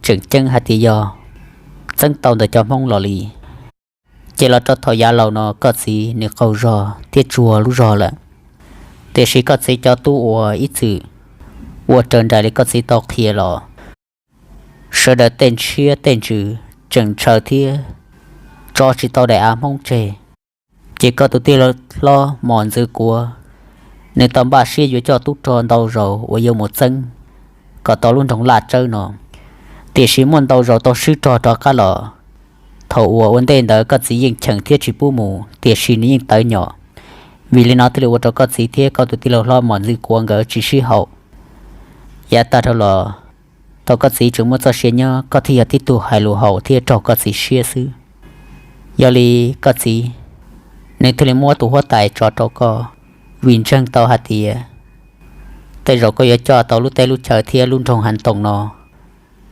tseem ceeb hais tias yog txeeb tau ntawm cov Hmoob los li. Ces los rau thaum yav laus no koj txiv nws qaug zog thiab tsuag lub zog lawm, tiam sis koj txiv cov tub ua ib txwm ua raws nraim li koj txiv tau qhia los, sawv daws tej ntshiab tej ntsws tseem ntshaw thiab tso tsis tau daim av Hmoob tseg. Ces koj tus tij laug hlob Mos Ntxwv Kuav, nws tau npaj siab yuav coj tub rog ntau zaus uas yuav mus txeeb kom tau lub nroog Laj Tsawb no, tiam sis muaj ntau zaus tau swb rog rov qab los. Thaum uas ua ntej ntawd koj txiv yeej cheem thiab tsis pub mus, tiam sis nws yeej tawv nyom. Vim li no thiaj li ua rau koj txiv thiab koj tus tij laug hlob Mos Ntxwv Kuav nkawd tsis sib haum. Yav tag dhau los, thaum koj txiv tseem muaj txoj sia nyob, koj thiaj yog tib tug hais lus haum thiab raug koj txiv siab xwb. Yog li koj txiv, nws thiaj li muab tus huab tais tso rau koj, vim ntseeg tau hais tias tej zaum koj yuav coj tau lub teb lub chaw thiab lub nroog Hav Toom no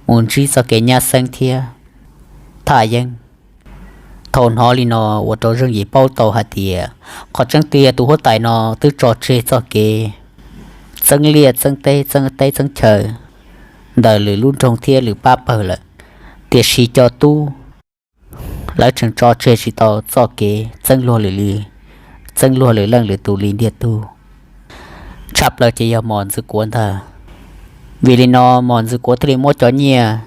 mus ntsib txoj kev nyab xeeb thiab thaj yeeb. Thaum hnov li no ua rau Zeej Yim paub tau hais tias qhov tseeb tiag tus huab tais no twb tso tseg txoj kev txeeb liaj txeeb teb, txeeb teb txeeb chaw ntawm lwm lub nroog thiab lwm pab pawg lawm, tiam sis cov tub lawv tseem tso tseg tsis tau txoj kev txeeb luag lwm li, txeeb luag lwm leej lwm tus li ntiag tug. Tshaj plaws ces yog Mos Ntxwv Kuav ntag. Vim li no Mos Ntxwv Kuav thiaj li muab cov nyiaj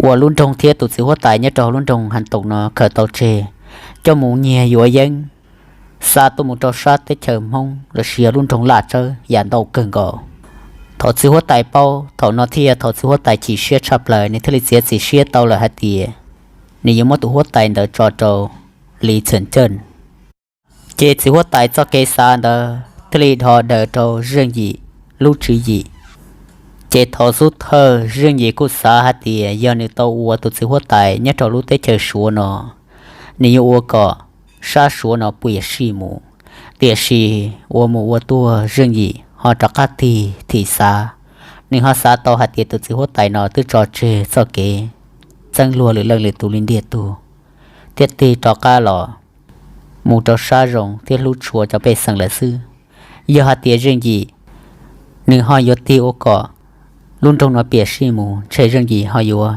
uas lub nroog thiab tus txiv huab tais nyob rau hauv lub nroog Hav Toom no khaws tau tseg, coj mus nyiag yuav yeeb xa tuaj mus rau sab teb chaws Hmoob los sis yog lub nroog Laj Tsawb yam ntau kawg nkaus. Thaum txiv huab tais paub, thaum no thiaj yog thaum txiv huab tais chim siab tshaj plaws, nws thiaj li txiav txim siab tau lawm hais tias nws yuav muab tus huab tais ntawd tso rau Li Txhiam Ceej. Ces txiv huab tais txoj kev xav ntawd thiaj li dhos daws rau Zeej Yim lub tswv yim. Ces thaum xub thawj Zeej Yim kuj xav hais tias yog nws tau ua tus txiv huab tais nyob rau lub teb chaws Suav no, nws yuav ua kom sab Suav no pw yam sij mus. Tiam sis ua mus ua tuaj Zeej Yim ho rov qab tig thim xav, nws ho xav tau hais tias tus txiv huab tais no twb tso tseg txoj kev txeeb luag lwm leej lwm tus li ntiag tug, thiab tig rov qab los mus rau sab zoo thiab hlub tshua cov pej xeem lawm xwb. Yog hais tias Zeej Yim nws ho yuav tig ua kom lub nroog no piam sij mus, ntshe Zeej Yim ho yuav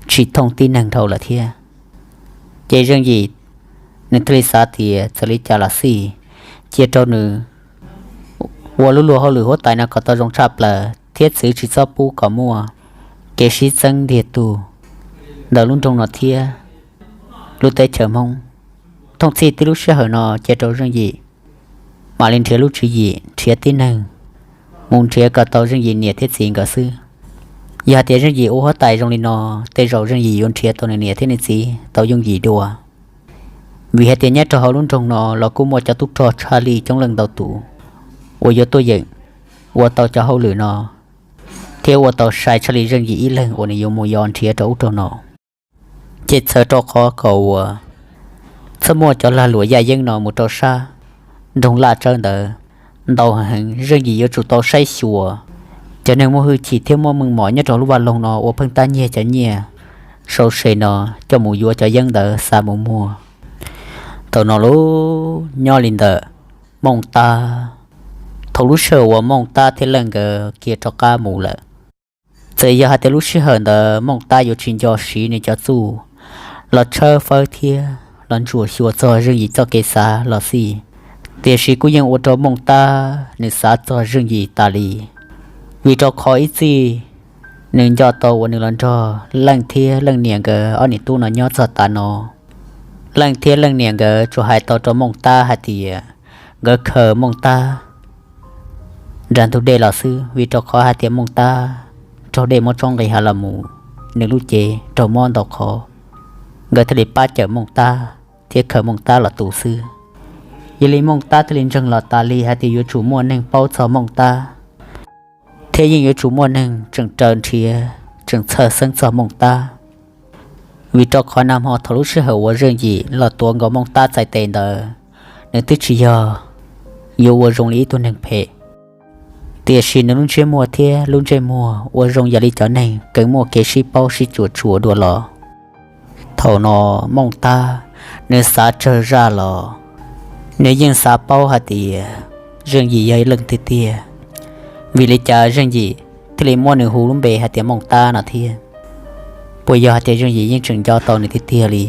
tsis thooj tib neeg dhau lawm thiab. Ces Zeej Yim nws thiaj li xav tias txawm li cas los xij, cia rau nws ua lub luag hauj lwm huab tais no kom tau zoo tshaj plaws thiab txwv tsis txhob pub kom muaj kev sib txeeb ntiag tug ntawm lub nroog no thiab lub teb chaws Hmoob. Thooj txhij tib lub sij hawm no cia rau Zeej Yim mam li nrhiav lub tswv yim, nrhiav tib neeg mus nrhiav kom tau Zeej Yim niam thiab txiv nkawd xwb. Yog hais tias Zeej Yim ua huab tais zoo li no, tej zaum Zeej Yim yuav nrhiav tau nws niam thiab nws txiv tau yooj yim dua. Vim hais tias nyob rau hauv lub nroog no los kuj muaj cov tub rog tshaj lij coob leej ntau tus uas yuav tuaj yeem ua tau cov hauj lwm no. thiab ua tau sai tshaj li Zeej Yim ib leeg uas nws yuav mus yos nrhiav rau ub rau no. Ces txhawm rau qhov kom uas txhob muaj cov lag luam yaj yeeb no mus rau sab nroog Laj Tsawb ntawd ntau heev, Zeej Yim yuav tsum tau saib xyuas cov neeg muaj hwj chim thiab muaj meej mom nyob rau lub vaj loog no uas pheej tab nyiag cov nyiaj sau se no coj mus yuav cov yeeb ntawd xa mus muag. Thaum no lub nyob li ntawm Mooj Tab, thaum lub sij hawm uas Mooj Tab thiab Leej nkawd khiav rov qab mus lawm, txawm yog hais tias lub sij hawm ntawd Mooj Tab yuav tsis nco siv nws cov txuj los tshawb fawb thiab los ntsuam xyuas txog Zeej Yim txoj kev xav los xij, tiam sis kuj yeej ua rau Mooj Tab nws xav txog Zeej Yim tas li. Vim rau qhov ib txij nws nco tau uas nws los nrog Leej thiab Leej niam nkawd ob niam tub no nyob txog tav no, Leej thiab Leej niam nkawd tsuas hais tau rau Mooj Tab hais tias nkawd khaws Mooj Tab nram ntug dej los xwb, vim rau qhov hais tias Mooj Tab raug dej muab tsob nqis hav los mus, nws lub cev raug mob ntau qhov, nkawd thiaj li pab cawm Mooj Tab thiab khaws Mooj Tab los tu xwb. Yog li Mooj Tab thiaj li ntseeg los tas li hais tias yuav tsum muaj neeg paub txog Mooj Tab, thiab yeej yuav tsum muaj neeg tseem raws nrhiav tseem txhawj xeeb txog Mooj Tab. Vim rau qhov nag hmo thaum lub sij hawm uas Zeej Yim los tuav nkaus Mooj Tab txhais tes ntawd, nws twb tsis yog yuav ua zoo li ib tug neeg phem, tiam sis nws lub ntsiab muag thiab lub ntsej muag ua zoo yam li cov neeg kheev muaj kev sib paub sib tsuam tsuam dua los. Thaum no Mooj Tab nws xav tsawg zaj los nws yeej xav paub hais tias Zeej Yim yog ib leej twg tiag, vim li cas Zeej Yim thiaj li muab nws hu lub npe hais tias Mooj Tab no thiab. Puas yog hais tias Zeej Yim yeej tseem nco tau nws tiag tiag li?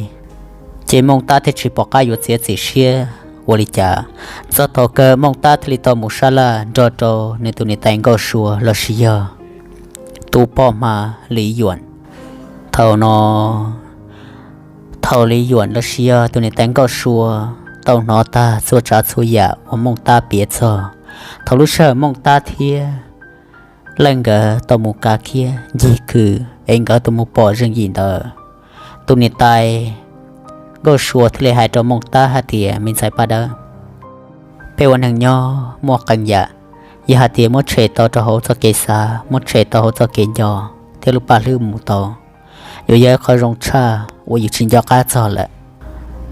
Ces Mooj Tab thiaj tsis pom qab yuav txiav txim siab ua li cas, txog thaum kawg Mooj Tab thiaj li tau mus sab laj nrog rau nws tus niam tais Nkauj Sua los sis yog tus poj hma Lis Yuam. Thaum no, thaum Lis Yuam los sis yog tus niam tais Nkauj Sua tau hnov tag txhua tsav txhua yam uas Mooj Tab piav txog thaum lub sij hawm Mooj Tab thiab Leej nkawd tau mus kav khiab ncig kws es nkawd tau mus pom Zeej Yim ntawd, tus niam tais Nkauj Sua thiaj li hais rau Mooj Tab hais tias, me ntxhais Paj Dawb, peb ua neeg nyob muaj qee yam, yog hais tias muab tshem tau rau hauv txoj kev xav, muab tshem tau hauv txoj kev nco thiab lub paj hlwb mus tau, yuav yog ib qho zoo tshaj uas yus tsis nco qab txog lawm.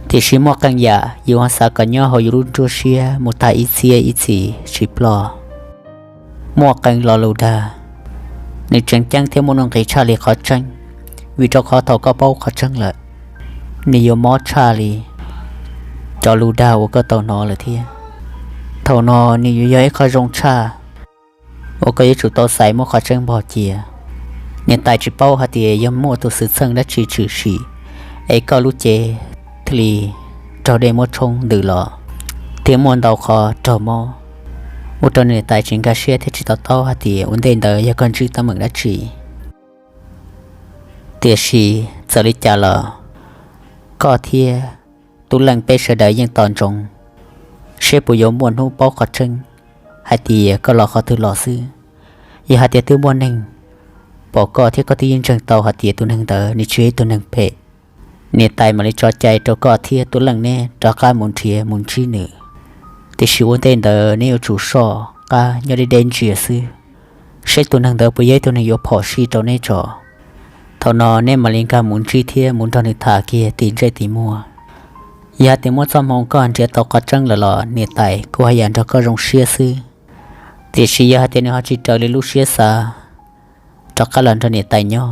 Tiam sis muaj qee yam yus ho xav kom nyob hauv yus lub nruab siab mus tag ib txhiab ib txhis tsis ploj. Muaj qee lo lus dag, nws tseem ceeb thiab muaj nuj nqis tshaj li qhov tseeb, vim rau qhov thaum koj paub qhov tseeb lawm, nws yuav mob tshaj li cov lus dag uas koj tau hnov lawm thiab. Thaum no nws yuav yog ib qho zoo tshaj uas koj yuav tsum tau xaiv muab qhov tseeb npog cia. Niam tais tsis paub hais tias yog muaj tus xwm txheej dab tsi tshwm sim es koj lub cev thiaj li raug dej muab tshoob ntws los, thiab muaj ntau qhov raug mob, ua rau niam tais tsis nkag siab thiab tsis to taub hais tias ua ntej ntawd yog koj ntsib teeb meem dab tsi. Tiam sis txawm li cas los koj thiab Tub Leej peb sawv daws yeej tos ntsoov seb puas yuav muaj hnub paub qhov tseeb hais tias koj los qhov twg los xwb. Yog hais tias twb muaj neeg pom koj thiab koj twb yeej ntseeg tau hais tias tus neeg ntawd nws tsis yog ib tug neeg phem, niam tais mam li tso cai rau koj thiab Tub Leej neb rov qab mus nrhiav mus ntsib nws. Tiam sis ua ntej ntawd neb yuav tsum soj qab nyob deb deb ntsia xwb, seb tus neeg ntawd puas yog ib tug neeg yuav phom sij rau neb tso. Thaum no neb mam li nkag mus ntsib thiab mus nrog nws tham kiag tim ntsej tim muag. Yog hais tias muaj txoj hmoo koj nrhiav tau qhov tseeb lawm los niam tais kuj haj yam nrog koj zoo siab xwb. Tiam sis yog hais tias nws ho tsis raws li lub siab xav rov qab los nrog niam tais nyob,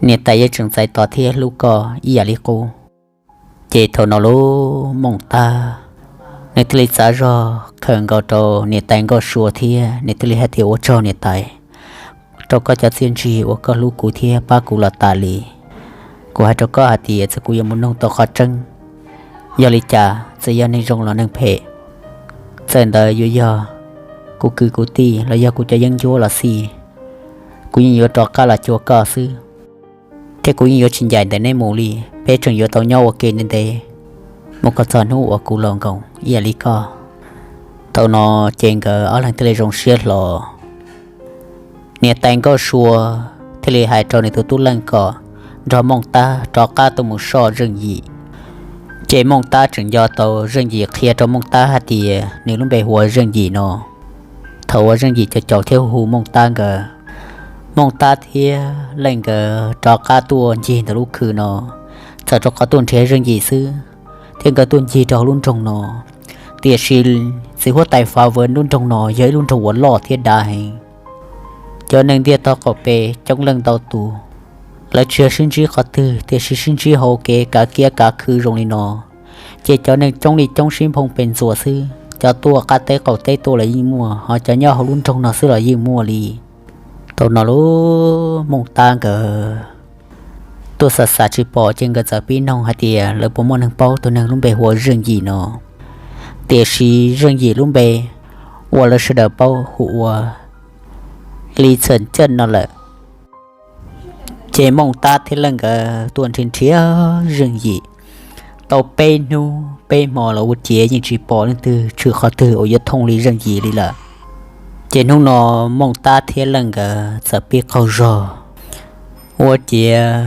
niam tais yeej tseem txais tos thiab hlub koj ib yam li qub. Ces thaum no lub Mooj Tab nws thiaj li txav zog khawm nkaus rau niam tais Nkauj Sua thiab nws thiaj li hais tias, ua tsaug niam tais rau koj cov txiaj ntsig uas koj hlub kuv thiab pab kuv los tas li. Kuv hais rau koj hais tias txawm kuv yuav mus nug tau qhov tseeb, yog li cas txawm yog neeg zoo los neeg phem, txawm ntawd yuav yog kuv kwv kuv tij los yog kuv cov yeeb ncuab los xij, kuv yeej yuav rov qab los cuag koj xwb. Thiab kuv yeej yuav tsis ncaim ntawm neb mus li, peb tseem yuav tau nyob ua ke ntev ntev mus kom txog hnub uas kuv laus nkoos ib yam li koj. Thaum no ces nkawd ob leeg thiaj li zoo siab hlo. Niam tais Nkauj Sua thiaj li hais rau nws tus tub Leej kom nrog Mooj Tab rov qab tuaj mus soj Zeej Yim. Ces Mooj Tab tseem nco tau Zeej Yim qhia rau Mooj Tab hais tias nws lub npe hu ua Zeej Yim no. Thaum uas Zeej Yim caum caum thiab hu hu Mooj Tab nkawd, Mooj Tab thiab Leej nkawd rov qab tuaj ncig ntawm lub khw no, txawm rau qhov tuaj nrhiav Zeej Yim xwb, thiab nkawd tuaj ncig rau hauv lub nroog no. Tiam sis txiv huab tais Fav Vwm lub nroog no yog ib lub nroog uas loj thiab dav heev. Cov neeg ntiaj teb qaum pem coob leej ntau tus, lawv tsis yog sib ntsib qhov twg, tiam sis sib ntsib hauv kev kav kiab kav khw zoo li no, ces cov neeg coob li coob sib nphoo pes ntxuas xwb. Cov tuaj qab teb qaum teb tuaj los yeej muaj, ho cov nyob hauv lub nroog no xwb los yeej muaj li. Thaum no lub Mooj Tab nkawd tuaj xav xav tsis pom, ces nkawd txawm pib noog hais tias lawv puas muaj neeg paub tus neeg lub npe hu ua Zeej Yim no. Tiam sis Zeej Yim lub npe uas lawv sawv daws paub hu ua Li Txhawm Caj no lawm. Ces Mooj Tab thiab Leej nkawd tuaj nrhiav nrhiav Zeej Yim tau peb hnub peb hmo los ua ciav yeej tsis pom leej twg tshwm qhov twg uas yuav thooj li Zeej Yim li lawm. Ces hnub no Mooj Tab thiab Leej nkawd txawm pib qaug zog ua ciav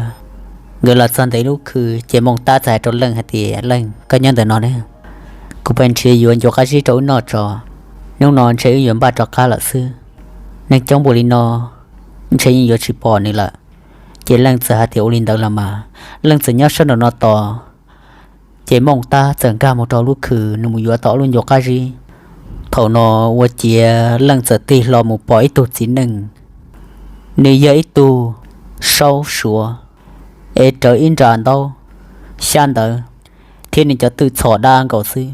nkawd los txog ntawm ib lub khw, ces Mooj Tab txawm hais rau Leej hais tias, Leej, koj nyob ntawm no ne, kuv pab nrhiav yuav ncuav qab zib rau wb noj tso. Hnub no ntshe wb yuav npaj rov qab lawm xwb. Neeg coob npaum li no, ntshe yeej yuav tsis pom nws lawm. Ces Leej txawm hais tias, Ua li ntawd los mas. Leej txawm nyob sab nraum no tos. Ces Mooj Tab txawm nkag mus rau lub khw, nws mus yuav tau ob lub ncuav qab zib. Thaum no ua ciav Leej txawm tig hlo mus pom ib tug txiv neej, nws yog ib tug saub suav, es rawv ib nra ntaub xyab ntawv, thiab nws cov twj txhom dab nkaus xwb.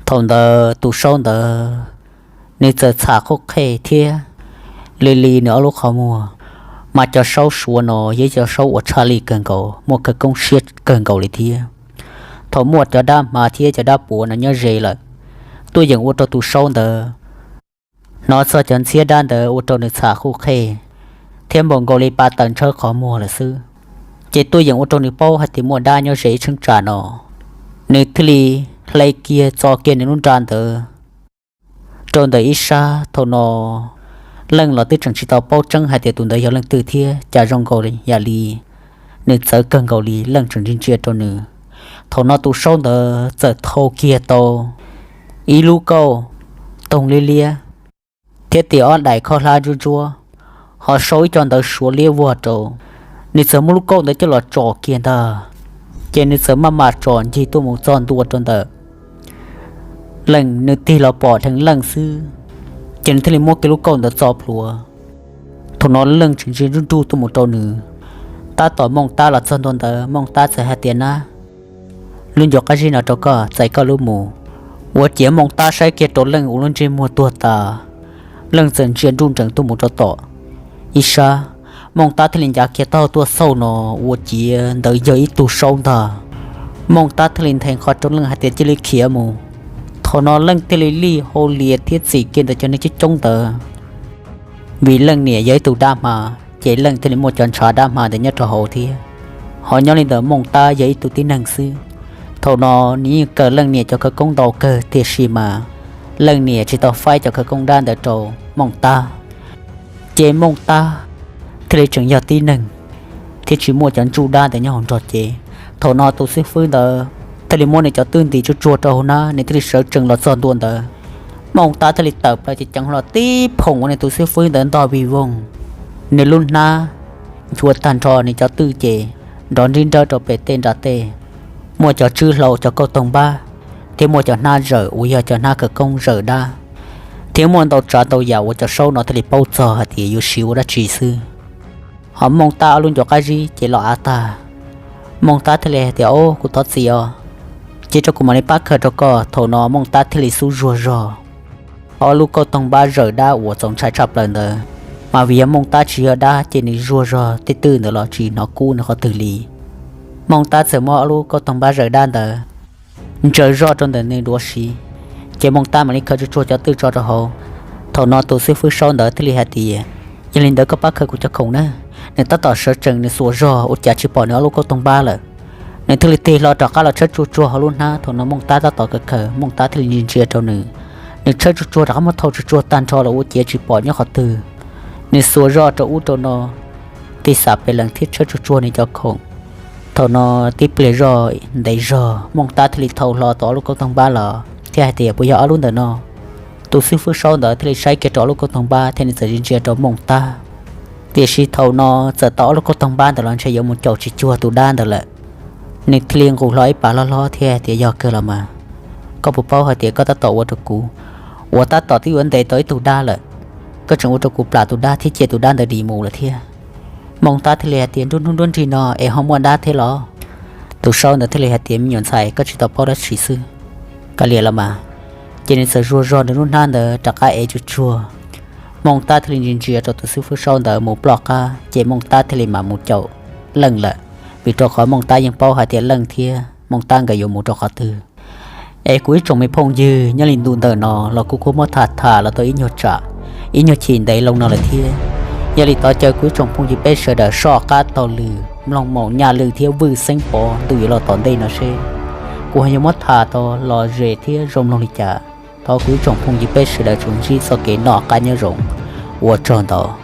Thaum ntawd tus saub ntawd nws txawm txham qhuj qhej thiab li li nws ob lub qhov muag, mas cov saub suav no yog cov saub uas tshaj lij kawg nkaus, muaj khawv koob siab kawg nkaus li thiab. Thaum muaj cov dab hma thiab cov dab puav no nyob ze lawm, tuaj yeem ua rau tus saub ntawd hnov txog cov ntxhiab dab ntawd ua rau nws txham qhuj qhej thiab npaum nkaus li pa taws ntshawb qhov muag lawm xwb. Ces tuaj yeem ua rau nws paub hais tias muaj dab nyob ze ib cheeb tsam no, nws thiaj li hle kiag txo kiag nws lub nra ntawd rau ntawm ib sab. Thaum no Leej los twb tseem tsis tau paub tseeb hais tias tus ntawd yog leej twg thiab, cas zoo nkaus yam li nws txawv kawg nkaus li, Leej tseem ntsia ntsia rau nws. Thaum no tus saub ntawd txawm thau kiag tau ib lub kauj toog liab liab thiab tias ob daim khaub hlab ntsuab ntsuab, ho sau ib co ntawv suav liab vog rau. Nws txawm muab lub kauj ntawd coj los tsom kiag ntag, ces nws txawm maj mam tsom ncig tuaj mus txog ntua rau ntawm Leej, nws tig los pom dheev Leej xwb, ces nws thiaj li muab kiag lub kauj ntawd txo plhuav. Thaum no Leej tseem ntsia nruj nruj tuaj mus rau nws. Tab tom Mooj Tab los txog ntua ntawd, Mooj Tab txawm hais tias, Nab, lub ncuav qab zib no rau koj, txais koj lub mus. Ua ciav Mooj Tab saib kiag rau Leej ua lub ntsej muag tuag tas, Leej txawm ntsia nruj nrees tuaj mus rau tom ib sab. Mooj Tab thiaj li ncav kiag taub hau tuaj xauj no, ua ciav ntawd yog ib tug saub ntag. Mooj Tab thiaj li nthe qhov rau Leej hais tias cia li khiav mus. Thaum no Leej thiaj li lij hau lias thiab txim kiag ntawm cov neeg coob coob ntawd. Vim Leej niam yog ib tug dab hma, ces Leej thiaj li muaj cov ntshav dab hma ntawd nyob rau hauv thiab. Ho nyob li ntawm Mooj Tab yog ib tug tib neeg xwb. Thaum no nws yeej kawm Leej niam cov khawv koob ntau kawg, tiam sis mas Leej niam tsis tau faib cov khawv koob dab ntawd rau Mooj Tab. Ces Mooj Tab thiaj li tseem yog tib neeg thiab tsis muaj cov ntsuj dab ntawd nyob hauv nrog cev. Thaum no tus xib fwb ntawd thiaj li muab nws cov twj ntim tsuag tsuag rau hauv hnab, nws thiaj li sawv tsees los txog ntua ntawd. Mooj Tab thiaj li tawm plaws ceev ceev hlo tib phoom ua nws tus xib fwb ntawd ntog vij voog. Nws lub hnab nchuav tag nrho, nws cov twj ces nrov nrib nrawb rau pem tej nra tej. Muaj cov tswb hlau, cov kauj toog npab, thiab muaj cov hnab zawm uas yog cov hnab khawv koob zawm dab, thiab muaj ntau tsav ntau yam uas cov saub no thiaj li paub txog hais tias yuav siv ua dab tsi xwb. Ho Mooj Tab ob lub ncuav qab zib ces los av tag. Mooj Tab thiaj li hais tias, Au, kuv thov txim os, cia rau kuv mam li pab khaws rau koj. Thaum no Mooj Tab thiaj li xub zuag zog ob lub kauj toog npab zawm dab uas txaus ntshai tshaj plaws ntawd, mas vim yog Mooj Tab tsis yog dab ces nws zuag zog tej twj ntawd los tsis hnov kub nws qhov twg li. Mooj Tab txawm muab ob lub kauj toog npab zawm dab ntawd ntsaws zoj rau ntawm nws duav siv, ces Mooj Tab mam li khaws tsuag tsuag cov twj tso rau hauv. Thaum no tus xib fwb saub ntawd thiaj li hais tias, Yog li ntawd koj pab khaws kuv cov khoom na. Nws tab tom sawv tsees, nws xuas zog ua cas tsis pom nws ob lub kauj toog npab lawm. Nws thiaj li tig hlo rov qab los tshawb tsuag tsuag hauv lub hnab. Thaum no Mooj Tab tab tom khaws khaws, Mooj Tab thiaj li ntsia ntsia rau nws. Nws tshawb tsuag tsuag rov qab muab thau tsuag tsuag tag nrho los ua ciav tsis pom nyob qhov twg. Nws xuas zoj rau ub rau no, tig xam pem lees thiab tshawb tsuag tsuag nws cov khoom. Thaum no tib pliag zoj ntev zog, Mooj Tab thiaj li thau hlo tau ob lub kauj toog npab los thiab hais tias, Puas yog ob lub ntawm no? Tus xib fwb saub ntawd thiaj li saib kiag rau ob lub kauj toog npab thiab nws txawm ntsia ntsia rau Mooj Tab. Tiam sis thaum no txawm tau ob lub kauj toog npab ntawd los ntshe yuav mus caum tsis cuag tus dab ntawd lawm. Nws thiaj li nqus hlo ib pas loj hlob thiab tias, Yog kawg los mas, koj puas paub hais tias koj tab tom ua rau kuv, uas tab tom twb yuav ntes tau ib tug dab lawm, koj tseem ua rau kuv plam tus dab thiab cia tus dab ntawd dim mus lawm thiab. Mooj Tab thiaj li hais tias, Nruab hnub nruab nrig no es ho muaj dab thiab los? Tus saub ntawd thiaj li hais tias, Me nyuam ntxhais, koj tsis tau paub dab tsi xwb. Kav liam los mas. Ces nws txawm zuag zog nws lub hnab ntawd rov qab ev tsuag tsuag. Mooj Tab thiaj li ntsia ntsia rau tus xib fwb saub ntawd mus ploj qab, ces Mooj Tab thiaj li mam mus caum Leej lawm, vim rau qhov Mooj Tab yeej paub hais tias Leej thiab Mooj Tab nkawd yuav mus rau qhov twg. Es kuv ib tsoom me phooj ywg, nyob li ntu ntawm no los kuv kuj muab tham tham los tau ib nyuag tsam, ib nyuag chim ntev loo no lawm thiab. Yog li thov caw kuv ib tsoom phooj ywg peb sawv daws soj qab taug lw, mloog mus nyaj lw thiab vwj xeeb pov ntu yuav los tom ntej no seb kuv ho yuav muab tham tau lom zem thiab zoo mloog li cas. Thov kuv ib tsoom phooj ywg peb sawv daws tsuas ntsib txoj kev noj qab nyob zoo. Ua tsaug ntau.